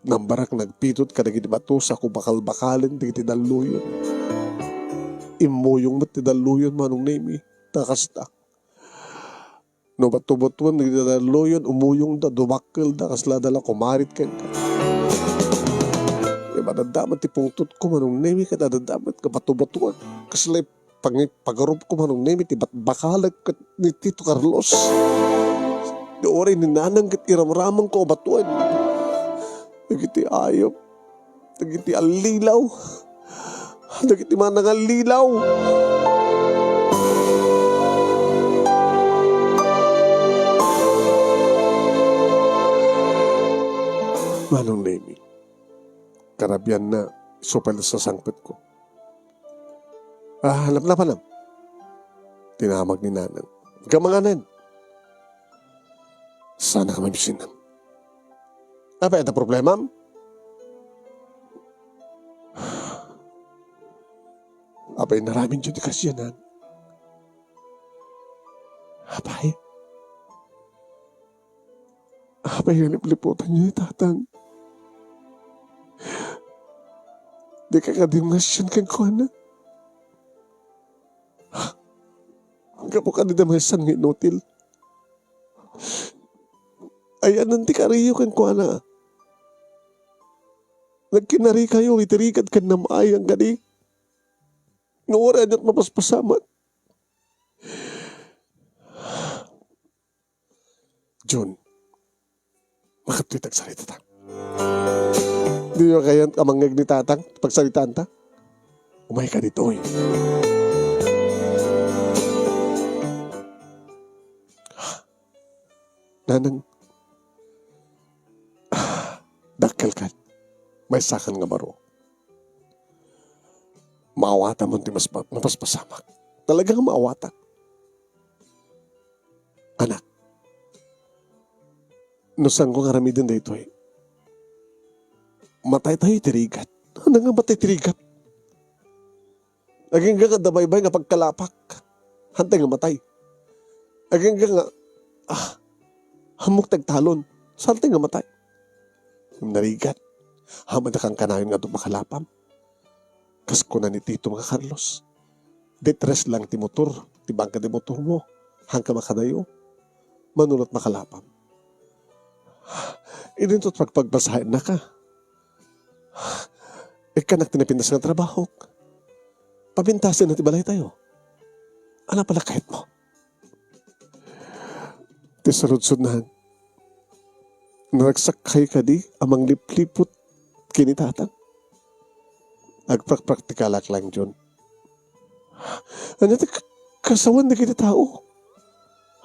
Nambarak nagpitot kadagiti bato sa kubakalbakalen dagiti dalluyon. Immuyong met ti dalluyon, Manong Nemi, ta kasta. No bato-batoen dagiti dalluyon, umuyongda, dumakkelda, kasla da la kumarit kenka. Imadadaman ti pungtotko, Manong Nemi, ket adadaman nga bato-batoen. Kasla pangi-, pagarupko, Manong Nemi, ti bakbakalek ket ni Tito Carlos. Ti uray ni Nanang ket iramramangko a batoen. Dagiti ayup, dagiti allilaw, dagiti manangallilaw. Manong Nemi, karabianna, isu pay la sasangpetko. Ah, napnapanam. Tinamag ni Nanang. Ikaw manganen. Sana ka mabisinam. Apay, adda problemam? Apay, naramin ti kasianan. Apay? Apay, nga lipliputan ni Tatang. Di ka kadi nga sian kenkuana. Gapu kadi da maysa nga inutil. Ayanna ti kariyo kenkuana. Nagkinarikayo iti rigat ken nam-ay, kadi. Nga uray aniat mapaspasamak. Jun, makadtoy ti agsaritata. Diyo kayat a mangngeg ni Tatang ti pagsaritaanta? Umayka ditoy. Nanang, dakkelkan. Maysakan nga baro. Maawatanmon ti mas-, mapaspasamak. Talaga nga maawatak. Anak, no saanko nga aramiden daytoy, mataytayo iti rigat. Ania nga matay ti rigat? Agingga nga adda baybay nga pagkalapak, haantay nga matay. Agingga nga, ah, ammok ti agtalon, saantay nga matay. Ngem narigat, amanka kanayon nga adu makalapam. Kas kuna ni Tito nga Carlos, detres lang ti motor, ti bangka ti motormo, haanka makadayo. Mano la't makalapam. Idinto ti pagpagbasaennaka. Ikkanak ti napintas nga trabahok. Papintasenna ti balaytayo. Ania pay la kayatmo? Ti saludsodna, naragsakkay kadi a manglipliput ken ni Tatang? Agprakpraktikalak lang, Jun. Ania ti k-, kasawan dagiti tao?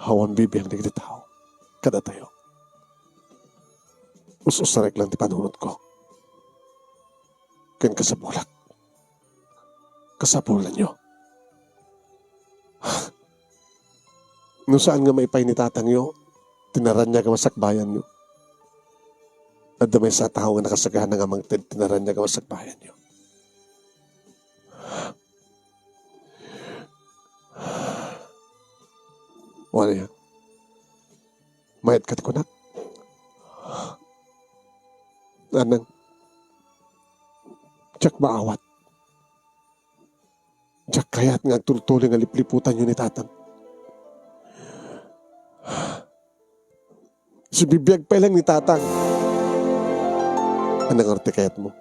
Awan bibiang dagiti tao kadatayo. Us-usarek lang ti panunotko. Ken kasapulak. Kasapulanyo. No saan nga maipay ni tatangyo ti naraniag a masakbayanyo, adda maysa a tao nga nakasagana nga mangted ti naraniag a masakbayanyo. Wala yan. Mayat ka ti kunak. Nanang, diak maawat. Diak kayat nga agtultuloy nga lipliputanyo ni Tatang. Sibibiag pay lang ni Tatang. Ania ngarud ti kayatmo?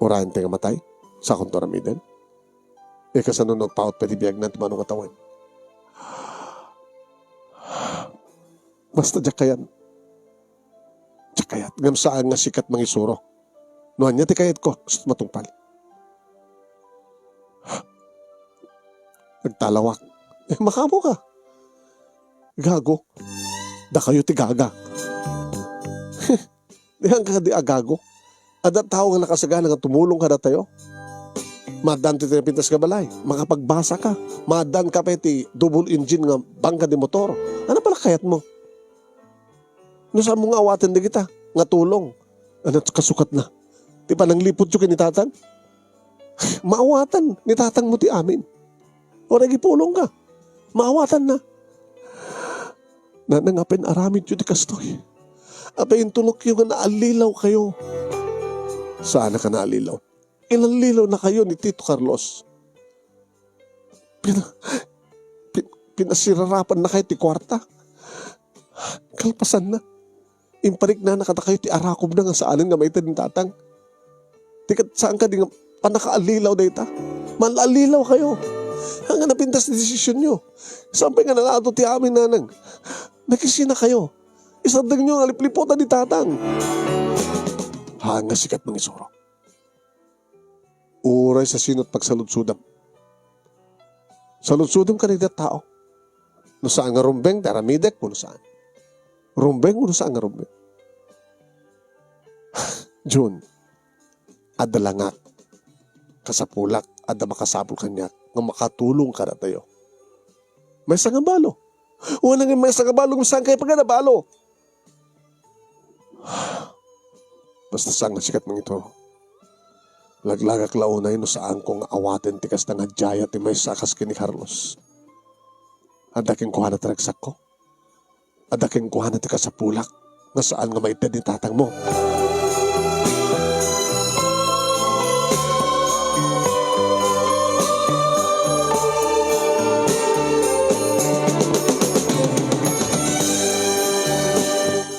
Urayen ti nga matay? Sakonto aramiden? E, kasano no agpaut pay ti biagna ti mano nga tawen? Basta diak kayat. Diak kayat. Ngem saan nga sika ti mangisuro. No ania ti kayatko, isu ti matungpal. Nagtalawak. E, makaammoka. Gago. Dakayo ti gaga. Diak kadi a gago. Adda tao nga nakasagana nga tumulong kadatayo. Maaddaan ti napintas nga balay. Makapagbasa ka. Maaddaan ka pay ti double engine nga bangka ti motor. Ania pay la kayatmo? No saanmo nga awaten dagita nga tulong, ania ti kasukatna? Ti panangliputyo ken ni Tatang? Maawatan ni Tatangmo ti amin. Uray agipulongka, maawatanna. Nanang, apay naaramidyo ti kastoy? Apay intulokyo nga naallilawkayo? Saan a naallilawkayo. Inallilawkayo ni Tito Carlos. Pina-, pin-, pinasirarapannakayo ti kuarta. Kalpasanna, impariknana kadakayo ti arakobna nga saanen nga maited ni Tatang. Ti ket saan kadi nga pannakaallilaw dayta? Mannaallilaw kayo. Ania nga napintas ti desisionyo? Saan pay nga nalado ti amin, Nanang? Nakisina kayo. Isardengyo nga lipliputan ni Tatang. Haan nga sika ti mangisuro. Uray sa sino ti pagsaludsodem. Saludsodem kadagiti tao. No saan nga rumbeng ti aramidek, wenno saan. Rumbeng wenno saan nga rumbeng. Jun, adda langak. Kasapulak, adda makasapul kaniak nga makatulong kadatayo. Maysa nga balo. Wen, nangin maysa nga balo, saan kayo pagana balo? Basta saan nga sika ti mangituro. Laglagak la unay no saanko nga awaten ti kasta nga diayo ti maysa a kas ken ni Carlos. Adda kenkuana ti ragsakko. Adda kenkuana ti kasapulak nga saan nga maited ni tatangmo.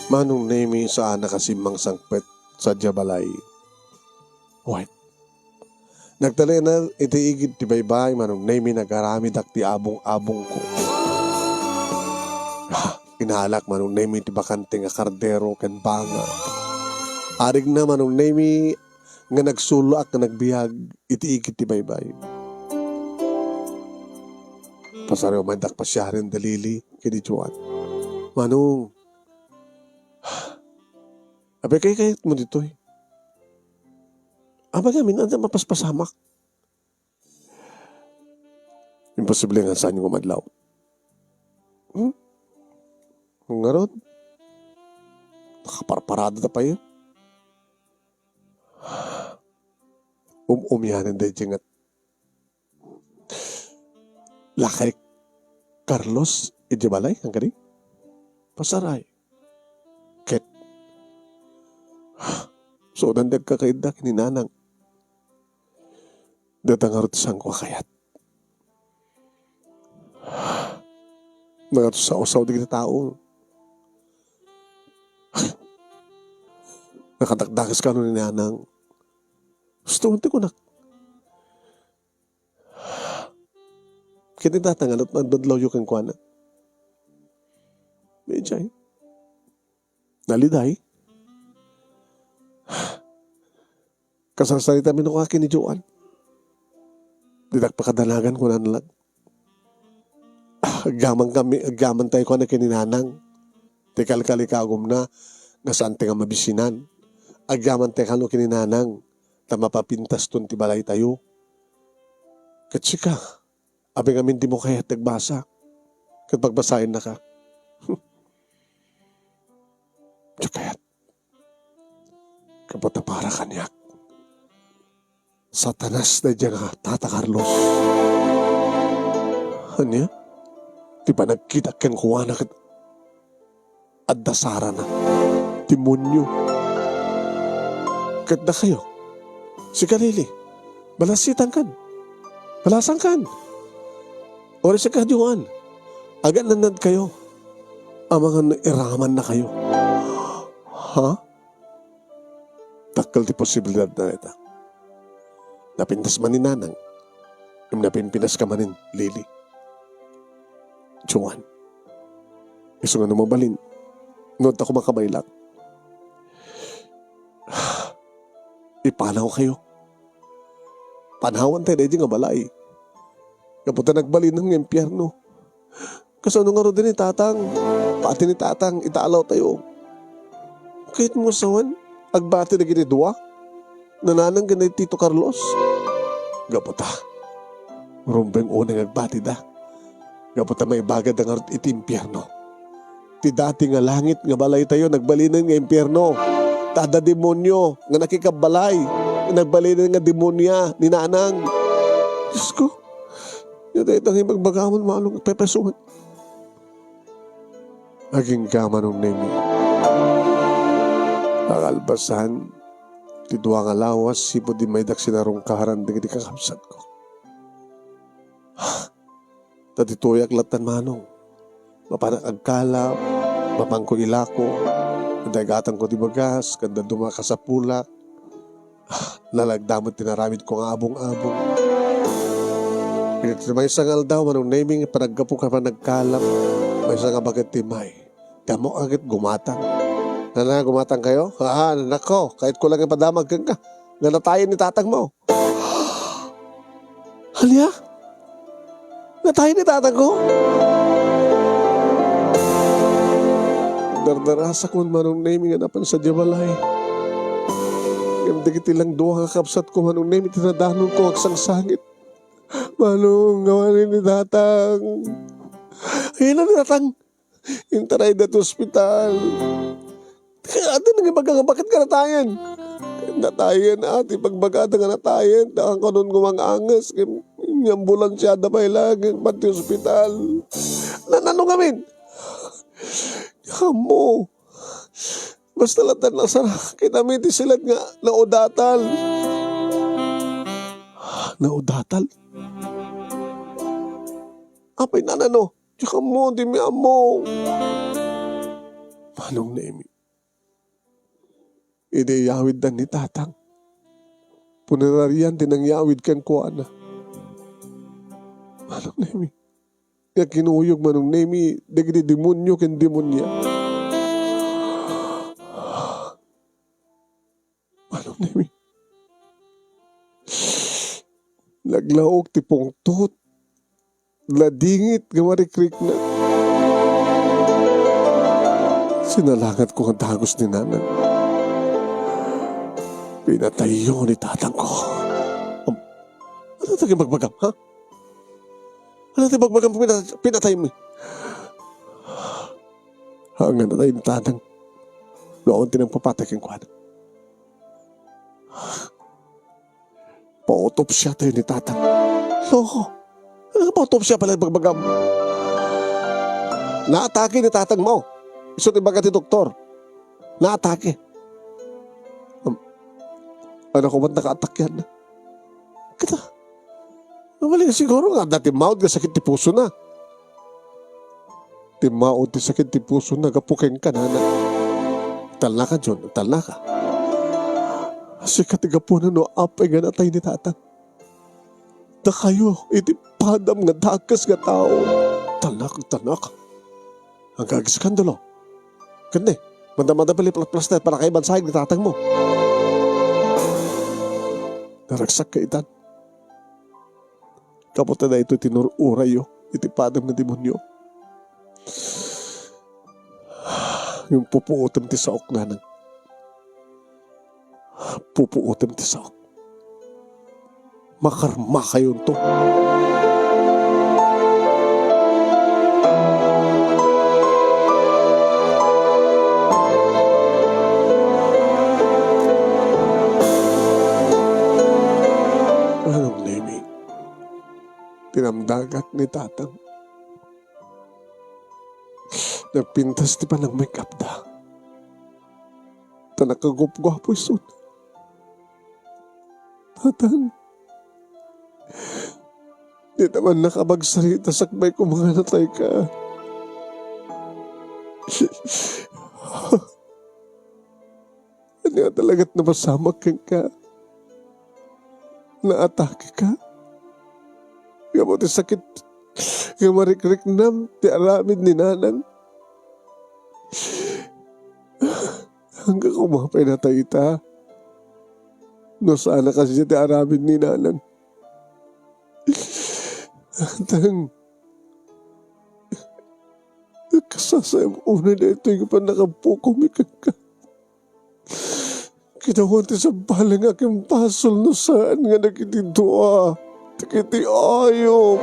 Manong Nemi, saan a kasi mangsangpet sadiay balay. Wen, nagtalinaed iti igid ti baybay, Manong Nemi, nagaramidak ti abong-abongko. Ah, inalak, Manong Nemi, ti bakante nga kardero ken banga. Arigna, Manong Nemi, nga nagsuloak nga nagbiag iti igid ti baybay. Pasariw met dak pasiaren da Lili ken ni Joan. Manong, apay kaykayatmo ditoy? Apay ngamin, adda mapaspasamak? Imposible nga saanyo nga umadlaw. Hmm? Ngarud, nakaparparada ta pay. Um-umianen daydiay nga lakay Carlos idiay balay, kan kadi? Pasaray. Ket, sudan ti agkakaidda ken ni Nanang. Dayta ngarud ti saanko a kayat. Nagatusaw-usaw dagiti tao. Nakadakdakes kano ni Nanang. Gusto ti kunak. Ket ni Tatang, ano ti madmadlawyo kenkuana? Medjay. Naliday. Kasarsaritami no ka ken ni Joan. Ditak pakadanagan, kunana laeng. Agyaman kami, agyaman tayo kano ken ni Nanang. Ti kalkalikagumna nga saan ti nga mabisinan. Agyaman tayo kano ken ni Nanang ta mapapintaston ti balaytayo. Ket sika, apay ngamin dimo kayat ti agbasa ket pagbasaennaka? Diak kayat. Gapu ta para kaniak, Satanas daydiay nga Tata Carlos. Ania? Ti panagkitak kenkuana ket adda sarana. Demonio. Ket dakayo, sika Lili, balasitangkan. Balasangkan. Uray sika Joan, agan-annadkayo. Amangan no iramannakayo. Ha? Dakkel ti posibilidad dayta. Napintas man ni Nanang, ngem napinpinaska manen, Lili. Joan, isu nga no mabalin, no adda koma kabaylak, ipanawkayo. Panawan tayo daydi nga balay. Gapu ta nagbalinen nga impierno. Kasano ngarud ni Tatang? Pati ni Tatang, italaw tayo. Kayatmo nga sawen, agbati dagiti dua? Ni Nanang ken ni Tito Carlos? Gapu ta, rumbeng unay nga agbatida. Gapu ta maibagada ngarud iti impierno. Ti dati nga langit nga balaytayo, nagbalinen nga impierno. Ta adda demonio nga nakikabbalay. Nagbalinen nga demonia ni Nanang. Diyos ko, ania dayta nga ibagbagam, Manong, pepesuan. Agingga, Manong Nemi. Nakalpasan ti dua nga lawas, sipud immaydak sinarungkaran dagiti kakabsatko. Ta ditoyak lattan, Manong. Mapanak agkalap, mapanko ilako, daygatanko ti bagas, ken dadduma kasapulak. Nalagda met ti naramidko nga abong-abong. Iti maysa nga aldaw, Manong Nemi, panaggapu ken panagkalap, maysa nga baket ti immay. Ti ammok a ket gumatang. Nana, gumatang kayo? Haa, nanakko, kayatko lang ipadamag kenka nga natayen ni tatangmo. Ania? Natayen ni tatangko? Dardarasakon, Manong Nemi, nga napan sadiay balay. Ngem dagiti lang dua nga kabsatko, Manong Nemi, ti nadanonko nga agsangsangit. Manong, awanen ni tatang. Ayan na ni tatang. Intarayda ti ospital. Ket adda nangibaga nga baket nga natayen. Natayen, a, ti ibagbagada nga natayen. Ta kankano nga umang-anges, ket inambulansiada pay laeng, ket madi ti ospital. Nano ngamin? Ammo. Basta lattan nasara, ket amin ti silet nga naudatal. Naudatal? Apay, nanano? Diak ammo, dimi ammo. Manong Nemi, idi iyawiddan ni tatang, punerarian ti nangyawid kenkuana. Manong Nemi, nga kinuyog, Manong Nemi, dagiti demonio ken demonia. Manong Nemi, naglaok ti pungtot, nadingit nga marikrikna. Sinalangatko nga dagus ni nanang. Pinatayyo ni tatangko. Am-, ano ti ibagbagam, ha? Ano ti ibagbagam, pina-, pinataymi? Haan nga natay ni tatang. No, awan ti nagpapatay kenkuana. Pautopsiatayo ni tatang. Loko. Ano nga pautopsia pay la ibagbagam? Naatake ni tatangmo. Isu ti ibaga ti doktor. Naatake. Um, ano ko man nakaatakyan? Kita. Mabalin siguro nga adda timmaud nga sakit ti pusona. Timmaud ti sakit ti pusona gapu kenka, nana. Talnaka, John, talnaka. Sika ti gapuna no apay nga natay ni tatang. Dakayo iti padam nga dakes nga tao. Talnaka, talnaka. Agka-eskandalo. Ket ne, manda-manda pay la iplasplaster para kaibansayeg ni tatangmo. Naragsak ka itan. Gapu ta daytoy ti nur-urayyo iti padam nga demonio. Ngem pupuotem ti saok, nanang. Pupuotem ti saok. Makarmakayonto. Manong Nemi, tinamdagak ni tatang. Nagpintas ti panag-make-up da. Ta nakagupguapo isuna. Tatang, dita man nakabagsarita sakbay ko nga natay ka. Ania talagat napasamak kenka? Naatake ka? Gapu ti sakit nga marikriknam ti aramid ni nanang? Anggayo koma pay natay ita. No saan a kasdiay ti aramid ni nanang. Atang, kasasayam unay daytoy nga pannakapukaw mi kenka. Kitaen ti sabali nga akin basol no saan nga dagiti dua dagiti ayup.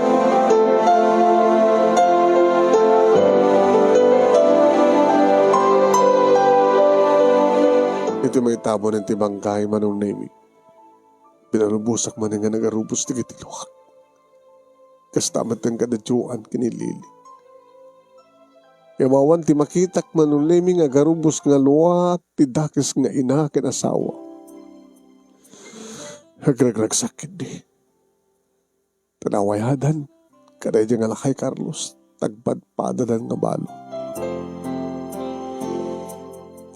Iti maitabunen ti bangkay, Manong Nemi, pinalubosak manen nga nagarubos dagiti luak. Kasta met ti kadaddioan ken ni Lily. Ket awan ti makitak, Manong Nemy, nga agarubos nga luat ti dakes nga ina ken asawa. Agragragsak ketdi. Tanawayadan kadaydi nga lakay Carlos, tagpadpadadan nga balo.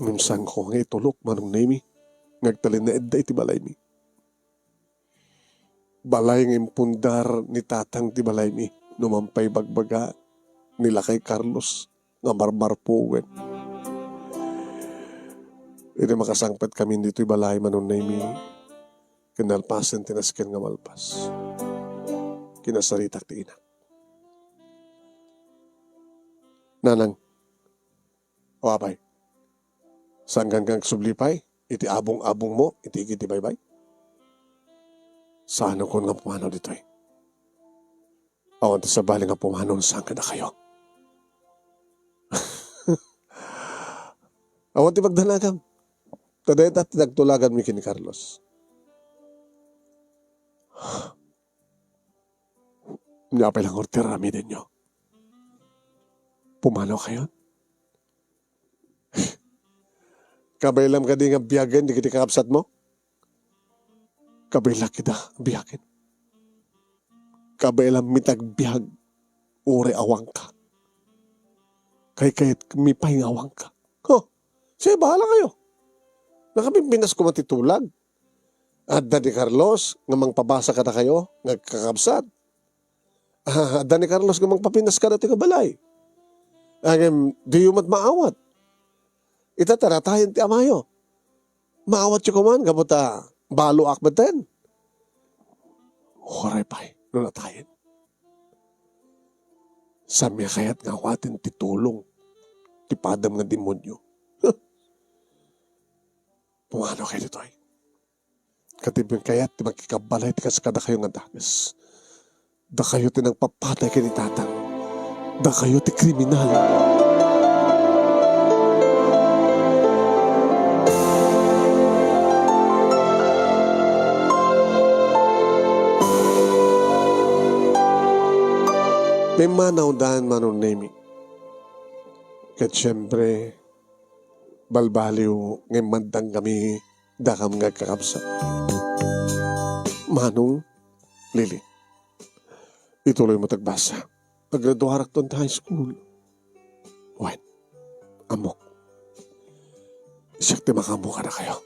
Ngem saanko nga itulok, Manong Nemy, nga agtalinaedda iti balaymi. Balay nga impundar ni tatang ti balaymi, no man pay bagbaga ni lakay Carlos nga marmarpugen. Idi makasangpetkami ditoy balay, Manong Nemy, ken nalpasen ti nasken nga malpas, kinasaritak ti inak. Nanang, awa pay, saankan nga agsubli pay iti abung-abungmo iti igid ti baybay? Saanakon nga pumanaw ditoy. Awan ti sabali nga pumanaw no saan kadakayo. Awan ti pagdanagam. Ta dayta ti nagtulaganmi ken ni Carlos. Nia pay la ngarud ti ar-aramidenyo? Pumanawkayon? Kabaelam kadi nga biagen dagiti kakabsatmo? Kabaelak ida a biagen. Kabaelam met nga agbiag uray awanka. Kaykayatmi pay nga awanka. Ho, siya, bahala kayo. Nakapimpinas koma ti tulag. Adda ni Carlos nga mangpabasa kadakayo nga agkakabsat. Ah, adda ni Carlos nga mangpapinas kadatoy nga balay. Ngem diyo met maawat. Ita, taratayen ti amayo. Maawatyo koman gapu ta baloak metten. Uray pay no natayen. Saanmi a kayat nga awaten ti tulong ti padam nga demonio. Huh. Pumanaw kayo ditoy. Ket ti kayat ti makikabbalay ti kas kadakayo nga dakes. Dakayo ti nagpapatay ken ni tatang. Dakayo ti kriminal. Pimmanawdan, Manong Nemy. Ket siempre, balbaliw nga immandangkami dakam nga agkakabsat. Manong Lily, ituloy mo ti agbasa. Aggraduarakton ti high school. Wen, ammok. Siak ti makaammo kadakayo.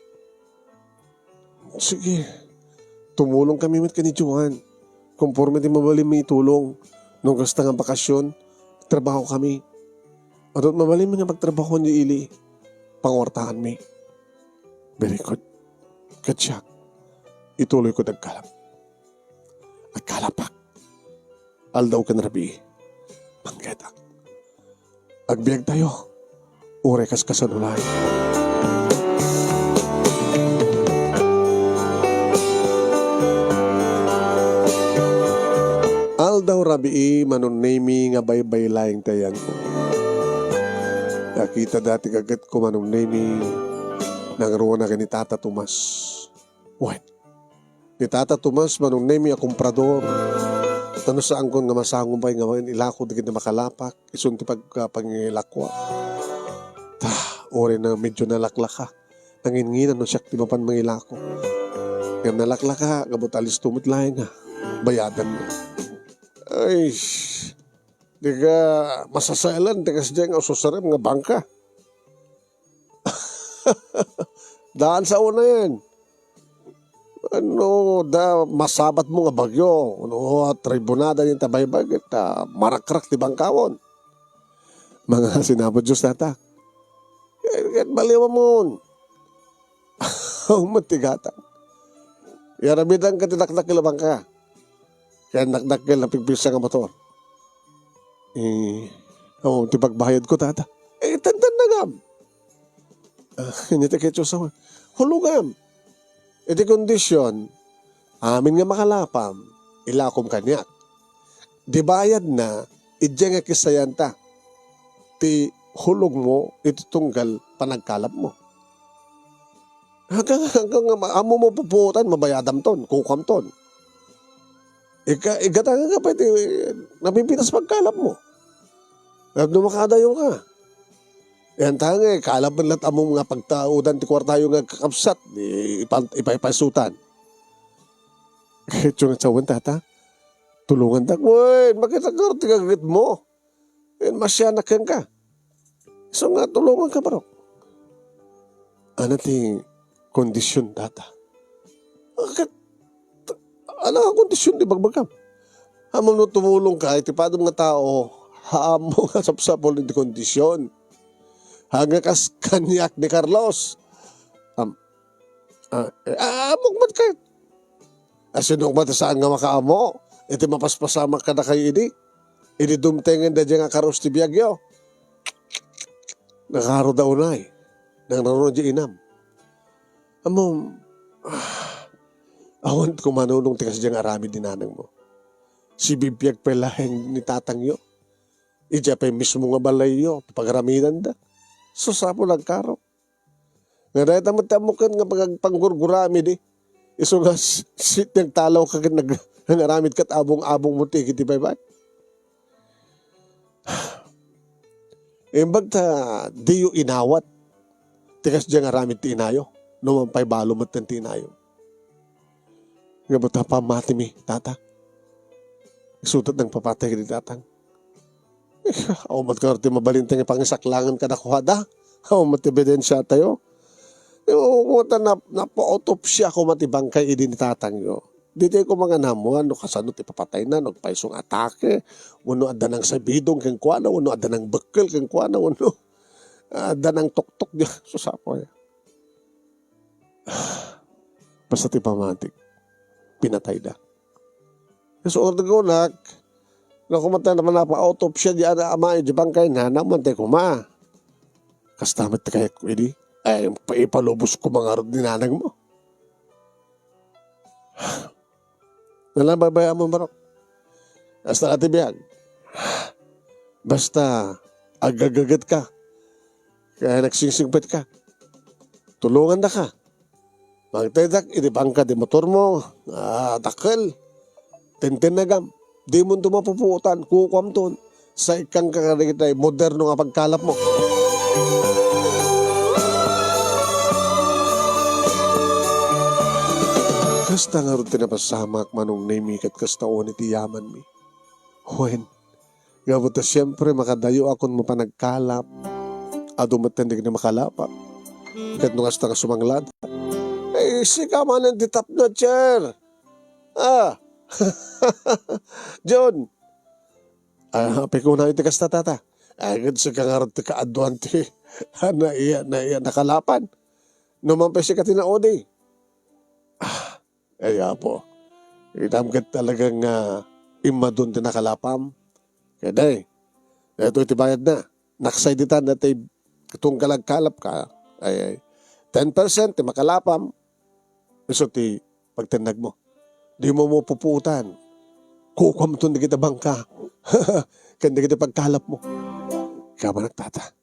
Sige. Tumulong kami met ken ni Joan. Konforme ti mabalin mi itulong. No kasta nga bakasyon, trabaho kami. Adu ti mabalin mi nga pagtrabahoan ni Ili. Panguartaan mi. Very good. Ket siak, ituloy ko ti agkalap. Agkalapak. Aldaw ken rabii, manggetak. Agbiagtayo, uray kas kasano laeng. Aldaw rabii, Manong Nemy, nga baybay laeng ti ayanko. Nakita dati gagetko, Manong Nemy, nangruana ken ni Tata Tomas. Wen, ni Tata Tomas, Manong Nemy, a komprador. Ta no saanko nga masango pay nga ilako dagiti makalapak, isun ti pag-, pangilakwa. Ta, uray na medyo nalaklaka. Nanginnginana no siak ti mapan mangilako. Ngem nalaklaka, gapu ta listo met laeng nga bayadanna. Ay, di ka masasaelan, di kasdiay nga ususarem nga bangka. Daan sa unayen. Ano da masabatmo nga bagyo, no, tribunada ni tabaybay, ket, ah, marakrak ti bangkawon. Mga sinabot Dios, Tata. Ket, ket baliwamon. Umot ti gata. Yarabidan ka ti dakdakkel a bangka. Ken dakdakkel a pigpigsa nga motor. Eh, oh, ti pagbayad ko, Tata. Eh, tandaan na gam. Ah, inyat ti ketso sa hulogam. Iti kondisyon, amin nga makalapam, ilakom kaniak. Di bayad na, idiay nga kisayanta ti hulogmo iti tunggal panagkalapmo. Hanggang, hanggang nga ma-, ammo mo pupuotan, mabayadamton, kukamton. Ika-, igatangka pay ti napipitas pagkalapmo. Tapno makadayo ka. Yan ta nga, kalab man lat amom nga pagtaudan ti kuartayo nga kakabsat, ipan-, ipaypaysutan. Ket nga sawen, tata, tulongandak. Wen, makita ka ti gaget mo. Yan, masianak kenka. So nga, tulongan ka, barok. Ano ti kondisyon, tata? Ket, ano nga kondisyon ti bagbagam? Ammom no tumulong ka, iti padam nga tao, ammom nga sapsapul iti kondisyon. Hanga kas kaniak ni Carlos. Am-, ah, eh, ah, ammok met ket. Asino met saan nga makaammo iti mapaspasamak kadakayo idi? Idi dumtengen daydiay nga karus ti biagyo. Nakaro da unay. Nangruna di inam. Ammom, ah, awan ko manunong ti kasdiay nga aramid ni nanangmo. Sibibiag pay laeng ni tatangyo. Idiay pay mismo nga balayyo, ti pagaramidanda. Sus, Apo, nagkaro. Nga dayta met ti ammoken nga pagagpanggurguramid, eh. Isu nga s-, s-, nagtalaw ka ket nag-, nangaramid ket abong-abong mo ti iti baybay. Imbag ta diyo inawat ti kasdiay nga aramid ti inayo, no man pay balo metten ti inayo. Nga buta pammatimi, tata. Isu ta nangpapatay iti tatang. Eh, awan met kano ti mabalin ti pangisaklangan kadakuada. Awan met ti ebidensiatayo. Yo, kung ta nap-, napa-autopsia koma ti bangkay idi ni tatangyo. Ditoy koma nga naammuan no kasano ti papatayna, no payso nga atake, wenno adda nangsabidong kenkuana, wenno adda nangbekkel kenkuana, wenno adda nangtuktok, di, sus, Apo, ya. Basta ti pamatik, pinatayda. Isu ti kunak, no koma ta napa-autopsia di ada ama, di bangkayna, naman ti koma. Kasta met ti kayatko idi. Ay, pa-, ipalubos ko mangarod ni nanangmo. Nalabaybayamon, barok. Kasta ti biag. Basta, agagaget ka. Kaya nagsingsingpet ka. Tulonganda ka. Magtaydak iti bangka ti motormo, ah, dakkel. Tintennagam. Dimonto mapupuotan, kukuamton. Saikkan ka kadagiti moderno nga pagkalapmo. Kasta ngarud ti napasamak, Manong Nemi, ket kasta unay ti yamanmi. Wen, gapu ta siempre, makadayoakon mapan agkalap. Adu metten dagiti makalapam. Ket no kasta nga sumanglad, eh, sika manen ti tapno, Cher. Ah. John. Ah, apay kuna iti kasta, tata? Ay, ket sika ngarud ti kaaduan ti, ah, naiya, naiya, nakalapan. No man pay sika ti naudi. Ah, ay, Apo. Itam ket talagang, ah, immadun ti nakalapam. Kaya day, daytoy ti bayadna. Naksay ditan, daytoy tunggal agkalap ka. Ay, ay. Ten percent ti makalapam. Isu ti pagtennagmo. Dimo mapupuotan. Kukuamton dagiti bangka. Ken dagiti pagkalapmo. Kamanak, tata.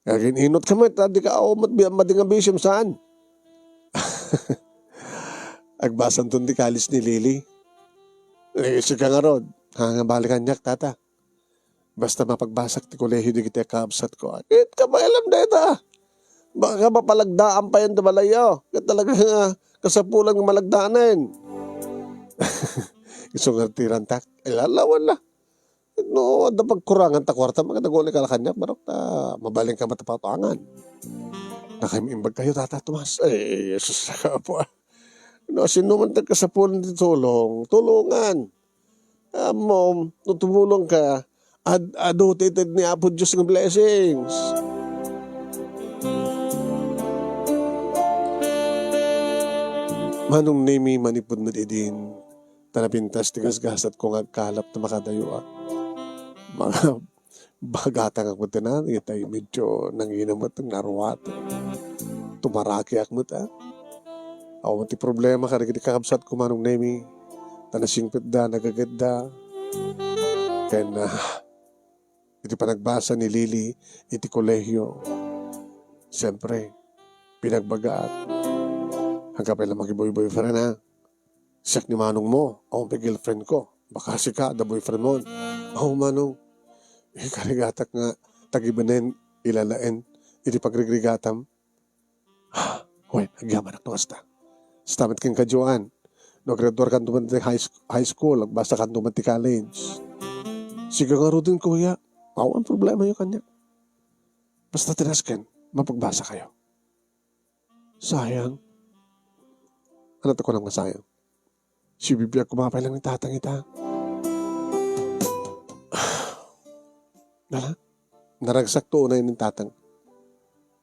Agin-inot ka met, adi ka, aw, mat-, bi-, madi nga bisim, saan? Agbasanton ti kalis ni Lily. Eh, sika ngarud. Ha, nga balikan niak, tata. Basta mapagbasak ti kolehio dagiti kakabsatko. Ket kabaelam dayta. Baka mapalagdaan payen ti balayyo. Ket talaga nga kasapulan nga malagdaanen. Isu nga ti rantak. Ilalawan la. No, adda pagkurangan ta kuarta, makita ko ni kalakanyak, barok ta mabalin ka matapatangan. Nakaimbag kayo, Tata Tomas. Ay, Jesus, Apo, ah. No, sino man ti kasapulan ti tulong, tulungan. Ammom, no tumulong ka, ad-, adu ti ited ni Apo Dios nga blessings. Manong Nemi, manipud met idin, ta napintas ti gasgasatko nga agkalap ta makadayoak. Mga bagatangak met, itay medyo nanginam met, naruat. Tumarakiak met, ah. Awan ti problema kadagiti kakabsatko, Manong Nemi. Ta nasingpetda, nagagetda. Ken, ah, iti panagbasa ni Lily iti kolehio, siyempre, pinagbagaak. Angka pay la makiboy-boyfriend, ha? Siak ni manong mo, awan pay girlfriend ko. Baka sika, da boyfriend mo. Aw, manong. Ikarigatak nga tagibenen, ilalaen iti pagrigrigatam. Wen, agyamanak no kasta. Kasta met kenka, Joan. No aggraduarkanto man ti high sch-, high school, agbasakanto man ti college. Sika ngaruden, kuya. Awan problemayo kaniak. Basta ti nasken, mapagbasakayo. Sayang. Ania ti kunam nga sayang? Sibibiag koma pay laeng ni Tatang ita. Ala, naragsakto unay ni Tatang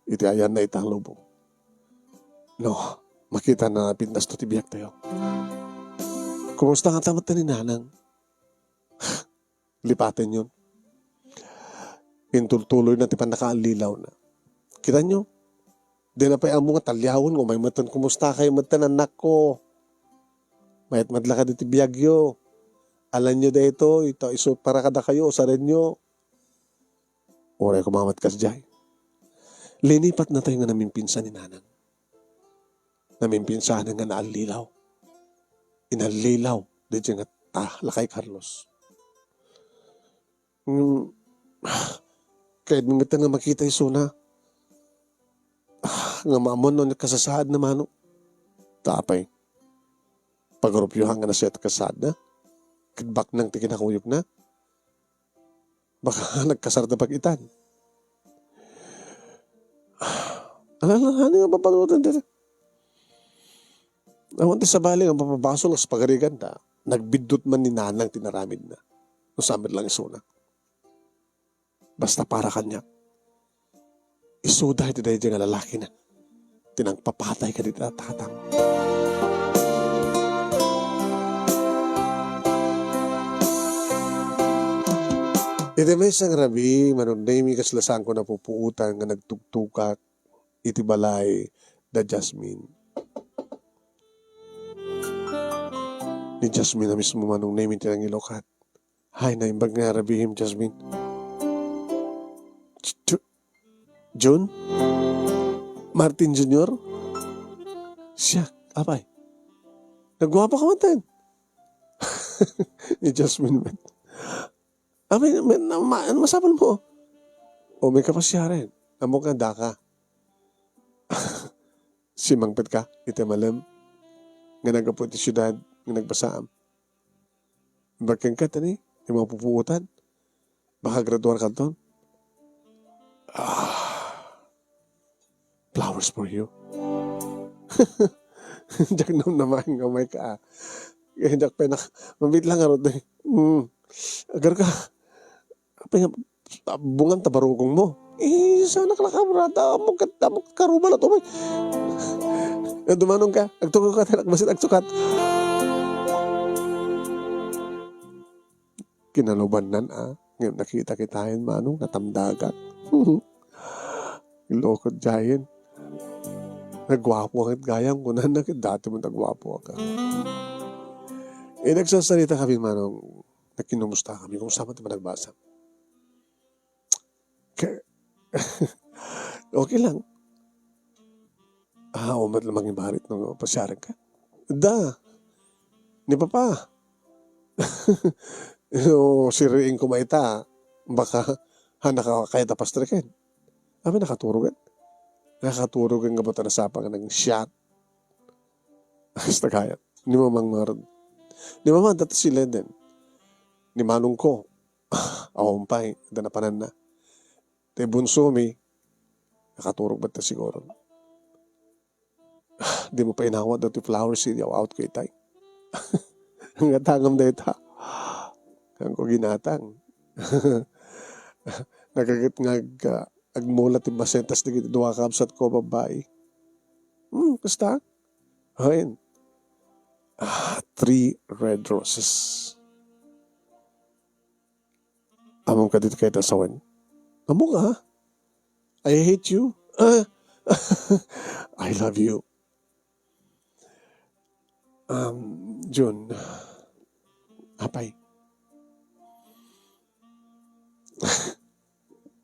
iti ayanna ita a lubong. No, makitana a pintasto ti biagtayo. Kumusta ngata met ni Nanang? Lipatenyon. Intultuloyna ti pannakaallilawna. Kitaenyo, dina pay ammo nga talliawen nga umay metten. Kumustakayo metten, annakko? Mayat met la kadagiti biagyo. Alanyo daytoy, ta isu para kadakayo, usarenyo. Uray koma met kasdiay. Linipatnatayo nga namimpinsan ni Nanang. Namimpinsanen nga naallilaw. Inallilaw daydiay nga ta, lakay Carlos. Ngem, kayatmi metten nga makita isuna. Nga maammoan no kasasaadna, manong. Ta apay, pagrupyohan nga nasayaat kasasaadna? Ket baknang ti kinakuyogna? Baka nagkasarda pag-itan. Ala, ala, ano nga papanunotan dita? Awan ti sabali nga mapabasol kas pagariganta. Nagbiddut man ni Nanang ti naramidna. No saan met lang isuna. Basta para kaniak, isuda iti daydiay nga lalakina ti nangpapatay kadagiti tatang. Iti maysa nga rabii, Manong Nemy, kasla saanko napupuotan nga nagtugtugak iti balay da Jasmine. Ni Jasmine a mismo, Manong Nemy, ti nangilukat. Hay, naimbag nga rabiim, Jasmine. Ju-, Jun? Martin Junior? Siak, apay. Nagguapo ka man, ten. Ni Jasmine met. Apay, may, na, ma-, masapul mo. O, may kapasiaren. Ammok nga daka. Simangpet ka iti malem nga naggapu iti siudad nga nagbasaam. Imbag kenka, tani, ti mapupuotan. Makagraduar kanton. Ah, flowers for you. Diak namnamaen nga umay ka, ah. Kaya diak penak-, mabit lang ngarud, eh. Mm. Agar ka. Apay nga, bungan ta barukong mo. Eh, sana ka nakabrata, ammok ket, ammok karuba la to, may. Eh, dumanon ka, agtugak ka, ten, agbasit, agsukat. Kinalubannan, ah, ngem nakita kitaen, manong, natamdagak. Ilokod diayen. Nagguapo ka gayam, kunana ket dati met nagguapo ka. Eh, nagsasarita kami, manong, nagkinumusta kami, kumusta man ti panagbasa. Ke-, okay lang. Ah, umat lang mangibarit no pasiaren ka. Da. Ni Papa. No, siriing ko mayta, baka, ha, naka-, kayat a pastreken. Apay, nakaturogen. Nakaturogen nga ba't a nasapa nga nang shot. Hasta kayat. Ni Mamang ngarud. Ni Mama, data si Leden. Ni Manong ko. Awan pay, adda napananna. Ti bunso mi, nakaturog met ta siguro. Di mo pa inawat dati flowers, idi aw-awat ko itay. Ang atangam dayta. Ang ko ginatang. Nagaget nga ag-, agmula ti basetas dagiti dua kabsat ko babbai. Hmm, kasta? Hain. Ah, three red roses. Ammom kadi ti kayat a sawen? Ammok, ah. I hate you. Ah. I love you. Um, Jun. Apay.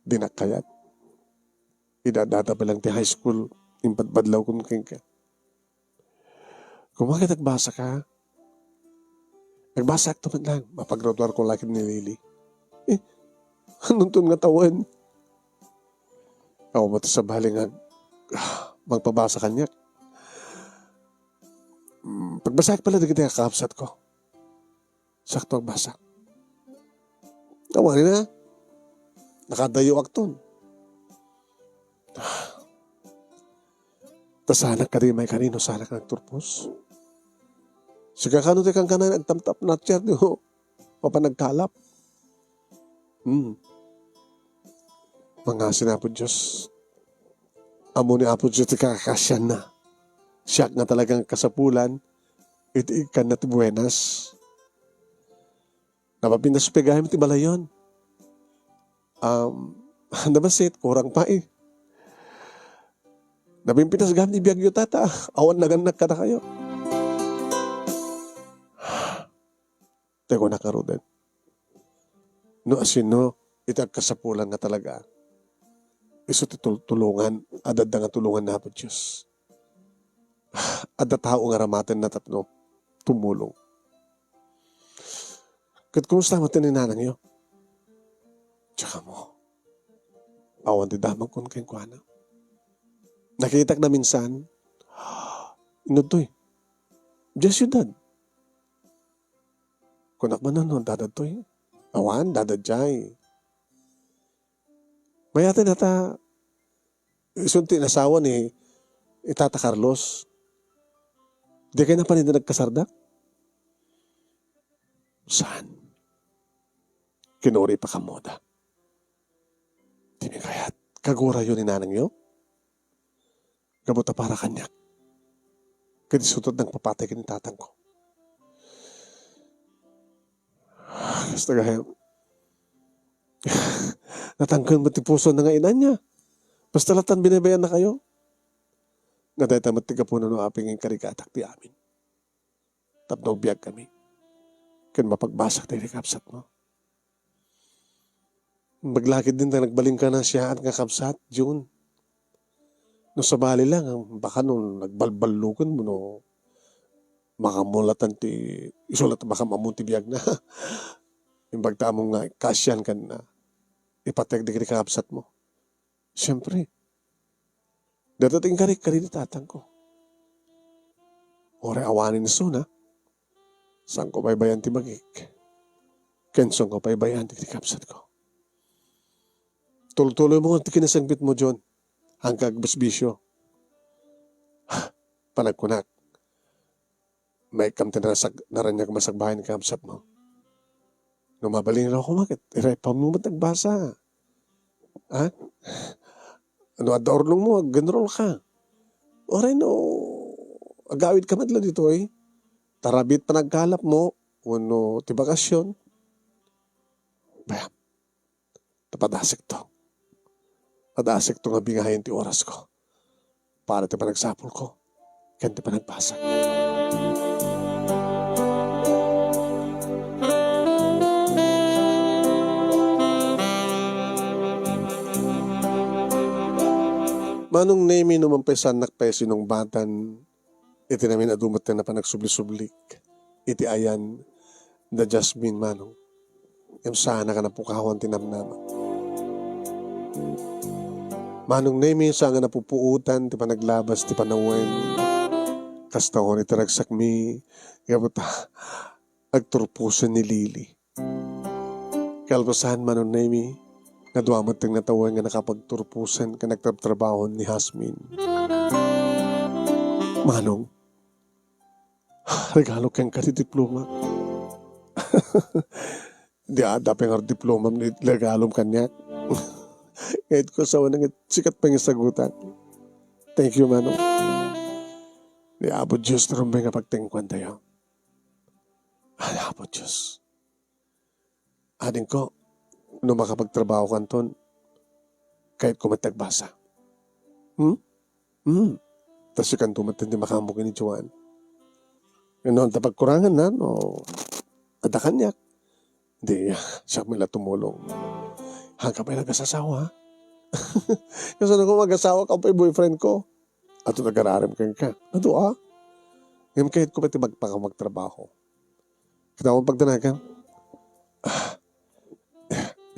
Dinak kayat. Idadata pa lang ti high school, impadpadlaw kun kenka. Koma ket agbasa ka. Agbasa ak to met lang. Mapagraduar ko la ken ni Lily. Eh, Anonton nga tawen? Awan met sabali nga ag-, mangpabasa kaniak. Mm, pagbasaek pala dagiti kakabsatko. Sakto agbasa. Awan na. Nakadayo akton. Ta saanak kadi maikarino, saanak nagturpos. Sika kano ti kankana, nagtamtap, natcher, di ho. Mapan nagkalap. Hmm. Mangasin Apo Dios. Ammo ni Apo Dios ti kakasianna. Siak nga talagang kasapulan, iti ikkanna ti buenas. Napapintas pay gayam ti balayon. Um, nabasit, kurang pa eh. Napimpitas gayam ti biagyo, tata. Awan nagannak kadakayo. Tay kunak ngaruden, no asino iti agkasapulan nga talaga, isu ti tul-, tulongan, adda nga tulongan ni Apo Dios. Adda tao nga aramatenna tapno tumulong. Ket kumusta met ti ni nanangyo? Diak ammo. Awan ti damagkon kenkuana. Nakitak na minsan, inudtoy. Diay siudad. Kunak man, no, dadadtoy. Awan, dadadiay. Mayat a ta, isu ti inasawa ni, ni Tata Carlos. Dikay napan idi nagkasardak? Saan? Kinuri pa kammoda. Ti kayat, kagurayo ni nanangyo? Gapu ta para kaniak, ket isu ti nagpapatay ken ni tatangko. Kasta gayam, natangken met ti pusona nga inanna. Basta latan binabayanna kayo. Nga dayta met ti gapuna no apay nga inkarigatak ti amin tapno agbiagkami ken mapagbasak dagiti kabsatmo. Baglakit din ta nagbalin ka na siyaat nga kabsat, June. No sabali lang, baka no nagbalballuken mo, no, makamulatan ti, isulat, baka mamun ti biag na. Imbag ta ammo nga kasian ken na, ipateg dagiti kabsat mo. Siyempre, dayta ti inkarik kadagiti tatangko. Uray awanen isuna, saanko pay bayan ti bagik. Ken saanko pay bayan ti kabsatko. Tultuloy mo ti kinasangpet mo, John. Haanka agbisbisio. Panagkunak. Maikkam ti narasag-, naraniag masagbayan ni kabsat mo. No mabalin raw koma ket, iray pa mo met agbasa. Ha? No adda urnong mo, ag-enroll ka. Uray no, agawid ka met la ditoy, tarabit panagkalap mo, wenno ti bakasion. Bayam. Ta padasekto. Padasekto nga bingayen ti orasko para ti panagsapulko ken ti panagbasa. Manong Nemi, no mampaisangnak pay sinungbatan, iti namin-adu met ti napanagsubli-sublik iti ayan da Jasmine, Manong. Ngem saanak a napukawan ti namnama. Manong Nemi, saan nga napupuotan ti panaglabas ti panawen. Kasta wen iti ragsakmi, gapu ta agturposen ni Lily. Kalpasan, Manong Nemi, nga dua met ti natawen nga nakapagturposen ken nagtrabtrabahon ni Jasmine. Manong, regalo kenka ti diploma. Di adda pay nga diploma ni regalom kaniak. Ngem ko sa unang sikat pay nga sagutan. Thank you, Manong. Ni Apo Dios ti rumbeng nga pagtenkuantayo. Ay, Apo Dios. Adingko, no makapagtrabaho kanton, kayatko met ti agbasa. Hmm? Hmm. Ta sikanto met ti makaammo ken ni Joan. Ngem no adda pagkuranganna, no adda kaniak, di, siak met la tumulong. Haanka pay nagasasawa, ha? Kasano ko magasawa, ikaw pay boyfriend ko? Adu ti agararem kenka. Adu, a? Ngem kayatko met ti magpaka-, magtrabaho. Ket awan pagdanagam. Ah,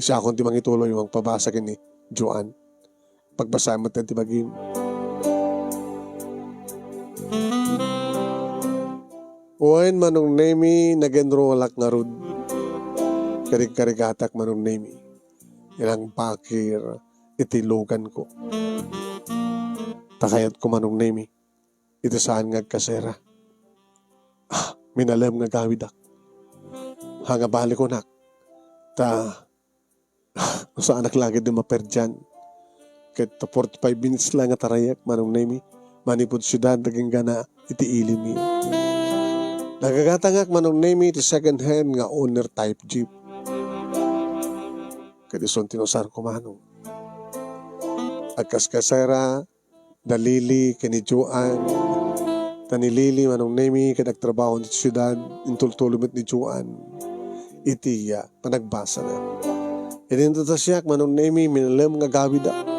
Siakon ti mangituloy mangpabasa ken ni Joan. Pagbasaem met ti bagim. Wen, Manong Nemi, nagenrualak ngarud. Karigkarigatak, Manong Nemi. Ilang bakir iti luganko. Ta kayatko, Manong Nemi, iti saan nga agkasera. Ah, minalem nga gawidak. Nga balikunak. Ta saanak la ketdi maperdian. Ket forty-five minutes la nga tarayak, Manong Nemi, manipud siudad, agingga iti ilimmi. Nagagatangak, Manong Nemi, ti second hand nga owner type jeep. Ket isun ti inusarko, Manong. Agkaskasera, da Lily ken ni Joan. Ta ni Lily, Manong Nemi, ket agtrabaho iti siudad, intultulo met ni Joan iti, ah, panagbasana. Idinto ta siak, Manong Nemi, minalem nga gawidak.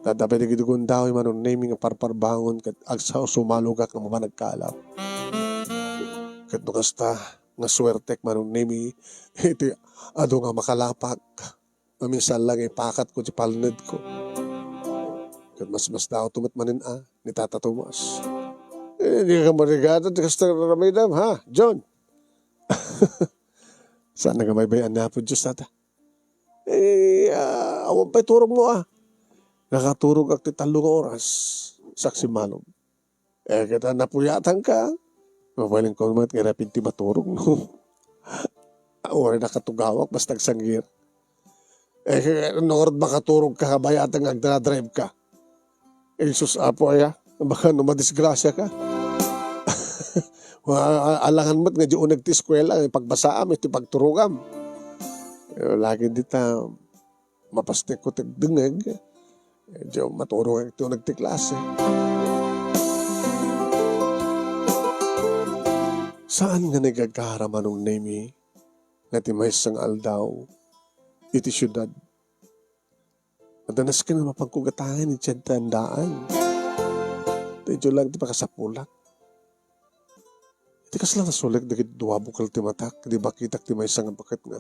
Dadda pay dagiti gundaway, Manong Nemi, nga parparbangon ket agsa-, sumalogak nga mapan agkalap. Ket no kasta, nga suertek, Manong Nemi, iti adu nga makalapak. Maminsan la nga ipakatko ti palnedko. Ket masmasdaaw to met manen a ni Tata Tomas. Eh, di ka marigatan ti kasta nga aramidem, ha, John? Saan nga baybay-an ni Apo Diyos, Tata? Eh, ah, awan pay turogmo, ah. Nakaturog ak ti tallo nga oras, Saksi Malog. Eh, ket napuyatangka. Mabalinko met nga rapid ti maturog, no? Uray nakatugawak, basta agsangir. Eh, no ngarud makaturogka, bayatan nga agdadrive ka. Eh, sus, Apo, aya, baka no madisgrasya ka. Wa-, alangan met nga di uneg ti eskwela, ipagbasaam, iti pagturogam. Eh, lagi dita, mapasnek ko ti agdengngeg, eh, di maturog ti uneg ti klase. Saan nga nagagara, Manong Nemi, nga ti maysa nga aldaw iti siudad, adda nasken nga mapanko gatangen iti andaan. Ta idiay lang ti pakasapulak. Iti kasla nasulik dagiti dua bukel ti matak, di bakitak ti maysa nga baket nga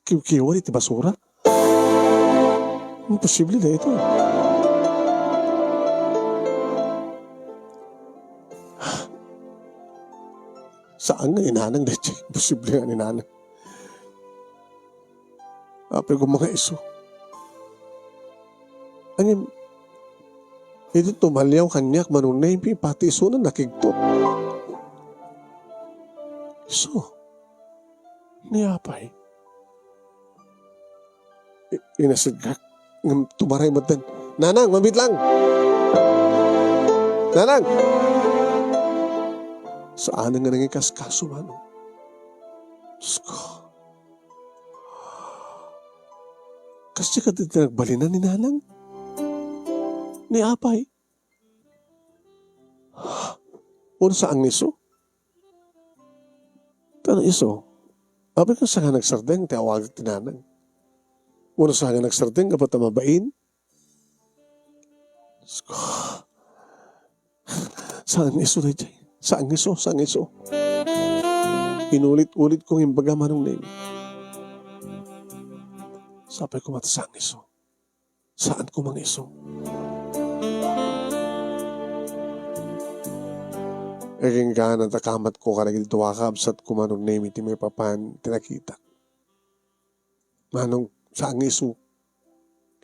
kiwkiwan iti basura? Imposible daytoy. Saan nga ni Nanang daytoy? Imposible nga ni Nanang. Apay ko nga isu. Ngem, idi tumaliaw kaniak, Manong Nemi, pati isuna nakigtot. Isu. Ni apay? I-, inasidkak ngem tumaray metten. "Nanang, mabiit lang! Nanang!" Saan nga nangikaskaso, Manong. Diyos ko. Kasdi kadi ti nagbalinan ni Nanang? Ni apay? Wenno saan nga isu? Ta no isu, apay, saan nga nagsardeng ti awagek ti Nanang? Wenno saan nga nagsardeng gapu ta mabain? Diyos ko. Saan nga isu daytoy? Saan nga isu? Saan nga isu? Inulit-ulit kong imbaga, Manong Nemi. Sapay ko met saan nga isu. Saan ko nga isu. Agingga nakamatko kadagiti dua kabsatko, Manong Nemi, ti maipapan ti nakitak. Manong, saan nga isu.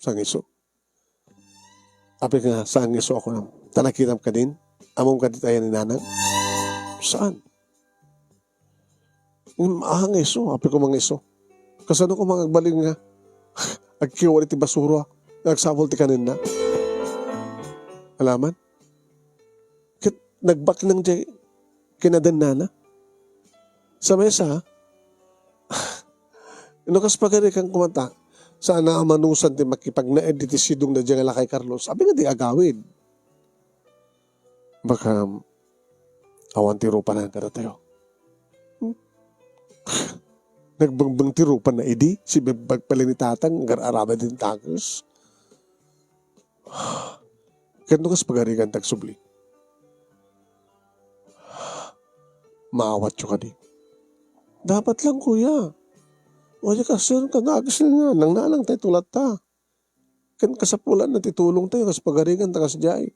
Saan nga isu. Apay nga, saan nga isu a kunam. Ta nakitam kadin? Ammom kadi ti ayan ni Nanang? Saan? Ngem, ah, nga isu, apay ko nga isu. Kasano ko nga agbalin nga agkiwar iti basura nga agsapul ti kanenna? Alaman? Ket nagbaknang diay kinadennana. Sa maysa, no kas pagarikan koma ta, saan a manusan ti makipagnaed iti sidongna diay nga lakay Carlos. Apay nga di agawid? Baka awan ti rupana kadatayo. Hmm? Nagbengbeng ti rupana idi, sibibbag pay ni Tatang, agar-aramid ti takes. Ket no kas pagarikan ti agsubli, maawatyo kadi. Dapat lang, kuya. O, di kasdiay, kanaagis na nga, nangnanang tayo tulatta. Ken kasapulan na ti tulong tayo, kas pagarigan ta kasdiay.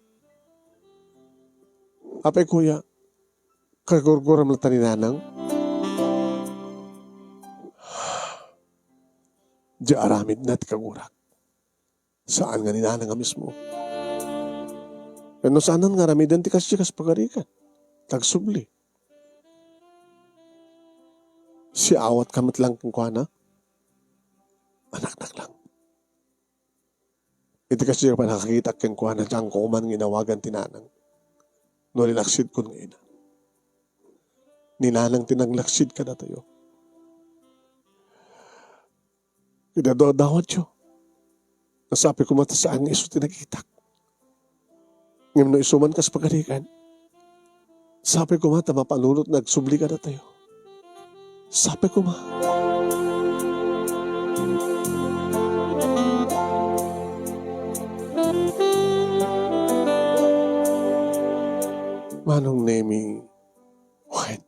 Apay, kuya, kagurguram na ta ni nanang? Di aramid na ti kagurak. Saan nga ni nanang nga mismo. Ken no saanan nga aramiden ti kasdiay kas pagarigan, tagsubli. Siawat ka met lang kenkuana, anaknak lang. Iti kasdiay a pannakakitak kenkuana, diak koma nga inawagan ti nanang. No linaksidkon nga ina. Ni nanang ti nanglaksid kadatayo. Iti adu a dawatyo, nasapay koma ta saan nga isu ti nakitak. Ngem no isu man kas pagarigan, sapay koma ta mapanunot nga agsubli kadatayo. Sapay koma. Manong Nemi, wen,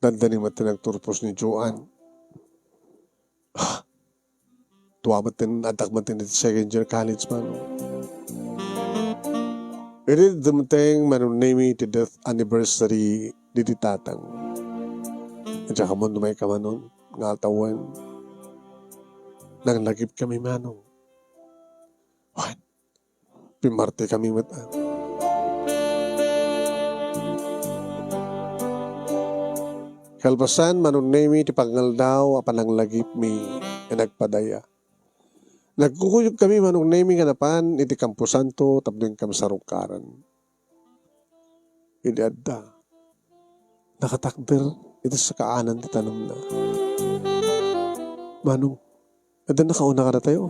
dandani met ti nagturpos ni Joan. Ah, tua met ti addak met ti second year college, Manong. Idi dumteng, Manong Nemi, ti death anniversary diti tatang, diak ammo no maikamanon nga aldawen. Nanglagip kami, Manong. Wen, pimarte kami met, ah. Kalpasan, Manong Nemi, ti pangaldaw a pananglagipmi nga nagpadaya. Nagkukuyog kami, Manong Nemi, nga napan iti kamposanto tapno inkami sarungkaran. Idi adda, nakatakder iti sakaanan ti tanemna. Manong, adda nakauna kadatayo?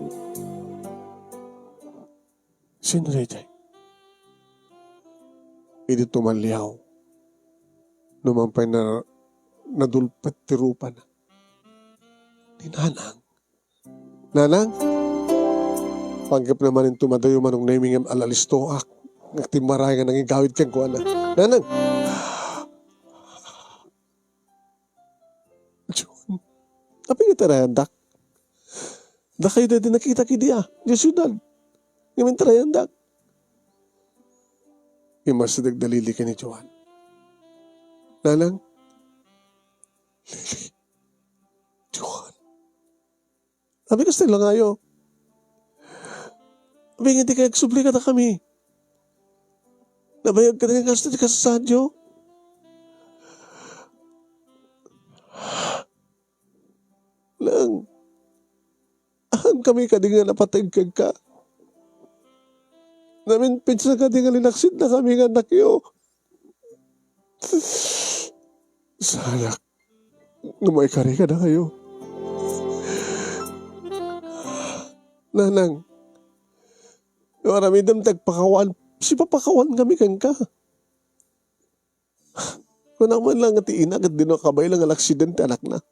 Sino daydiay? Idi tumaliaw, numan pay na, nadulpet ti rupana. Ni Nanang. Nanang, panggep na manen ti madayo, Manong Nemi, ngem alalistoak. Ngem ti maray nga nangigawid kenkuana. Nanang! Joan, apay nga itarayandak? Dakayo daydi nakitak idi, ah, idiay siudad. Ngem itarayandak. Immasideg da Lily ken ni Joan. Nanang, Lily, Joan. Apay kasta langayo? Apay nga dikay agsubli kadakami? Nabayag kadi nga kasta ti kasasaadyo? Nang, haan kami kadi nga napateg kenka? Naminpitsa kadi nga linaksidnakami nga annakyo? Saanak, no maikari kadakayo. Nanang, no aramidem ti agpakawan, sipapakawan kami kenka. Kunak man lang nga ti ina ket dino kabaelan nga laksiden ti anakna.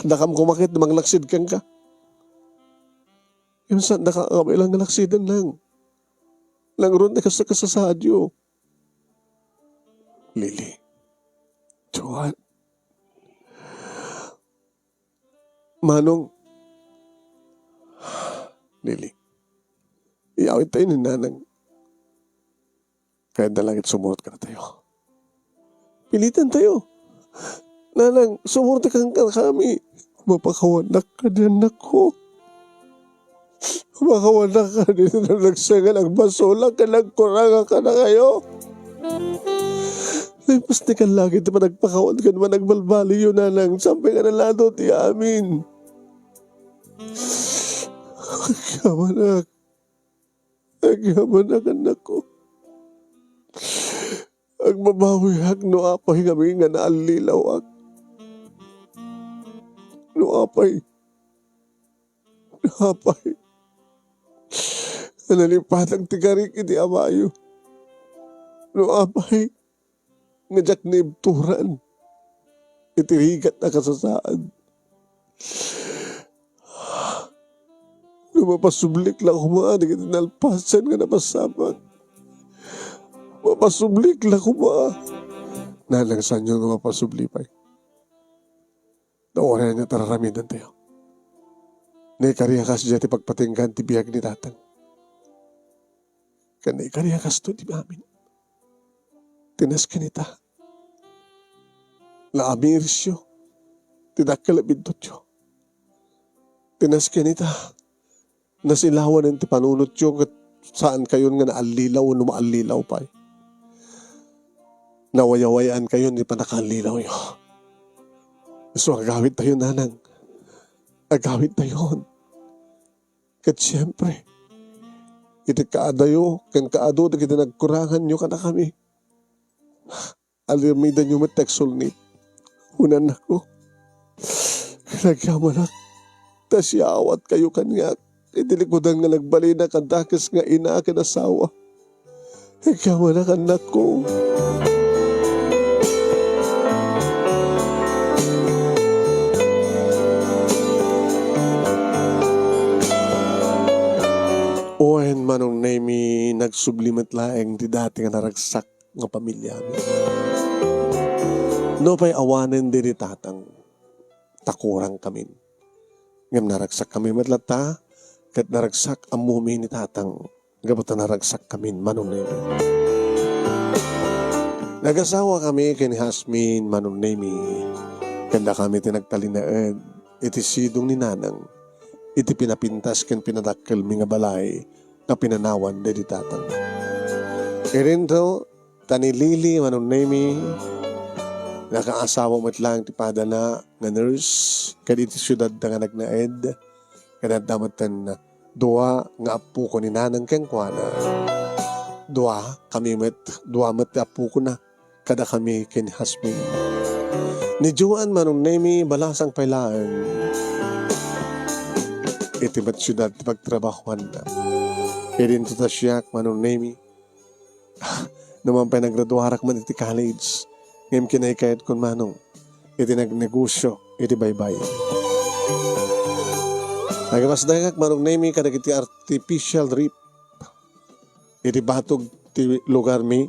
Dakam koma ket manglaksid kenka. Ngem saandaka kabaelan nga laksiden, Nang. Langruan ti kas-, kasasaadyo. Lily. Joan. Manong. Lily. Iyawidtayo ni Nanang. Kayatna la nga sumurot kadatayo. Pilitantayo. Nanang, sumurot kadakami. Mapakawanak kadi, annakko. Mapakawanak kadi no nagsengan, agbasolak ken agkurangak kadakayo. Naipastikan la ti panagpakawan ken panagbalbaliwyo, Nanang, sapay nga nalado ti amin. Agyamanak. Agyamanak, annakko. Agbabawiak no apay ngamin nga naallilawak. No apay. No apay. Nalipatak ti karik iti amayo. No apay. Nga diak naibturan iti rigat a kasasaad. No mapasublik la koma dagiti nalpasen nga napasamak. Mapasublik la koma. Nanang, saanyo nga mapasubli pay? Nawaray nga tararamidantayo. Naikari a kasdiay ti pagpatinggaan ti biag ni Tatang. Ken naikari a kastoy ti amin. Ti nasken ita, naamirisyo ti dakkel a bindutyo. Ti nasken ita, nasilawanen ti panunotyo ket saankayon nga naallilaw wenno maallilaw pay. Nawayawayaan kayon ti pannakaallilawyo. Isu, agawidtayo, nanang. Agawidtayon. Ket siempre, iti kaadayo ken kaadu dagiti nagkuranganyo kadakami, aramidenyo met ti agsulnit. Wen, annakko, nagyamanak ta siawatkayo kaniak iti likudan nga nagbalin a dakes nga ina ken asawa. Nagyamanak, annakko. Wen, Manong Nemi, nagsubli met laeng ti dati nga naragsak nga pamiliami. Nupay awanen daydi Tatang, ta kurangkamin. Ngem naragsakkami met latta, ket naragsak ammumi ni Tatang gapu ta naragsakkamin, Manong Nemi. Nagasawakami ken ni Jasmine, Manong Nemi, ken dakami ti nagtalinaed iti sidong ni Nanang iti pinapintas ken pinadakkelmi nga balay nga pinanawan daydi Tatang. Idinto, ta ni Lily, Manong Nemi, nakaasawa met laeng ti padana nga nurse, ken iti siudadda nga nagnaed, ken adda metten dua nga appoko ni Nanang kenkuana. Dua, kami met, dua met ti appokona, kadakami ken ni Jasmine. Ni Joan, Manong Nemi, balasang pay laeng. Iti met siudad ti pagtrabahoanna. Idinto ta siak, Manong Nemi, no man pay nagraduarak man iti college, ngem kinaykayatkon, Manong, iti nagnegosyo iti baybay. Nagpasdagak, Manong Nemi, kadagiti artificial reef iti batog ti lugarmi.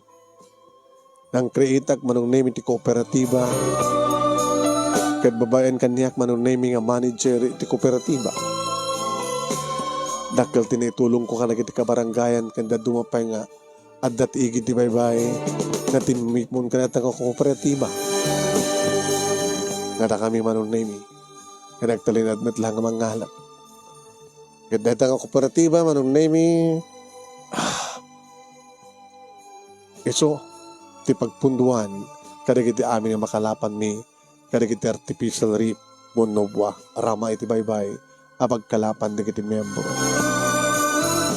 Nang-createak, Manong Nemi, ti kooperatiba. Ket babaen kaniak, Manong Nemi, nga manager iti kooperatiba. Dakkel ti naitulongko kadagiti kabarangayan ken dadduma pay nga adda ti igid ti baybay nga timmipon kadayta nga kooperatiba. Nga dakami, Manong Nemi, nga nagtalinaed met laeng nga mangngalap. Ket dayta nga kooperatiba, Manong Nemi, ah, isu ti pagpundoan kadagiti amin nga makalapanmi kadagiti artificial reef wenno bua, rama iti baybay a pagkalapan dagiti miyembro.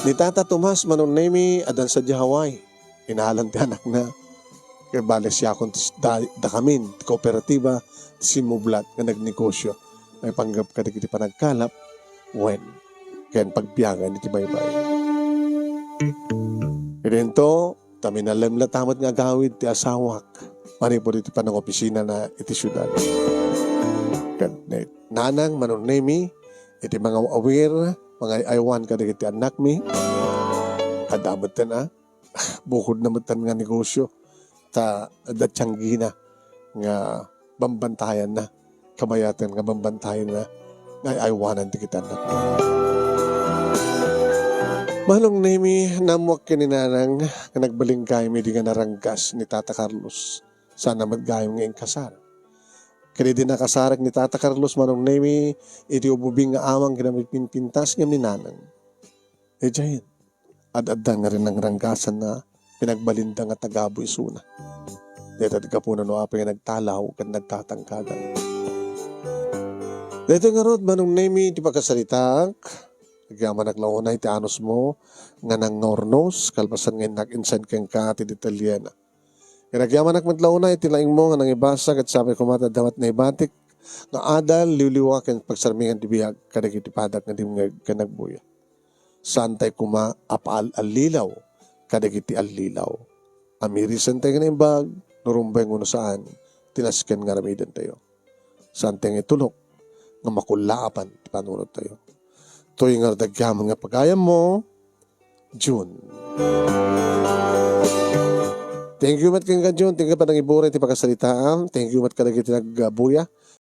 Ni Tata Tomas, Manong Nemi, addan sadiay Hawaii. Inalan ti anakna. Ket bale, siakon ti s-, da-, dakamin ti kooperatiba ti simmublat nga nagnegosyo maipanggep kadagiti panagkalap wen ken pagbiagan iti baybay. Idinto, ta minalem latta met nga agawid ti asawak manipud iti panangopisinana iti siudad. Ket ni Nanang, Manong Nemi, iti mangaw-awir, mangay-aywan kadagiti annakmi, adda metten a bukodna metten nga negosyo, ta adda tianggina nga bambantayanna, kabayaten nga bambantayanna nga ay-aywanan dagiti annakna. Manong Nemi, naammoak ken ni Nanang nga nagbalin gayam idi nga naranggas ni Tata Carlos. Saan a met gayam nga inkasar. Ket idi nakasarek ni Tata Carlos, Manong Nemi, iti ububing nga amang kinapinpintas ngem ni Nanang. Idiayen, ad-adda nga rinangranggasanna, pinagbalinda nga tagabu isuna. Dayta ti gapuna no apay nga nagtalaw ken nagtatangkadan. Daytoy ngarud, Manong Nemi, ti pakasaritaak. Agyamanak la unay ti anusmo nga nangngaurnos, kalpasan nga innak insan kenka ti detalyena. Ken agyamanak met la unay ti laingmo nga nangibasa ket sapay koma ta adda met naibatik nga adal, liwliwa ken pagsarmingan ti biag kadagiti padak nga dimngeg ken nagbuya. Saantay koma a paal-allilaw kadagiti allilaw. Amirisentayo nga naimbag no rumbeng wenno saan ti nasken nga aramidentayo. Saantay nga itulok nga makullaapan ti panunottayo. Toy ngarud agyamanak nga pagayammo, June. Thank you met ken John. Thank you panangiburay ti pakasaritaan. Thank you met kadagiti nagbuya.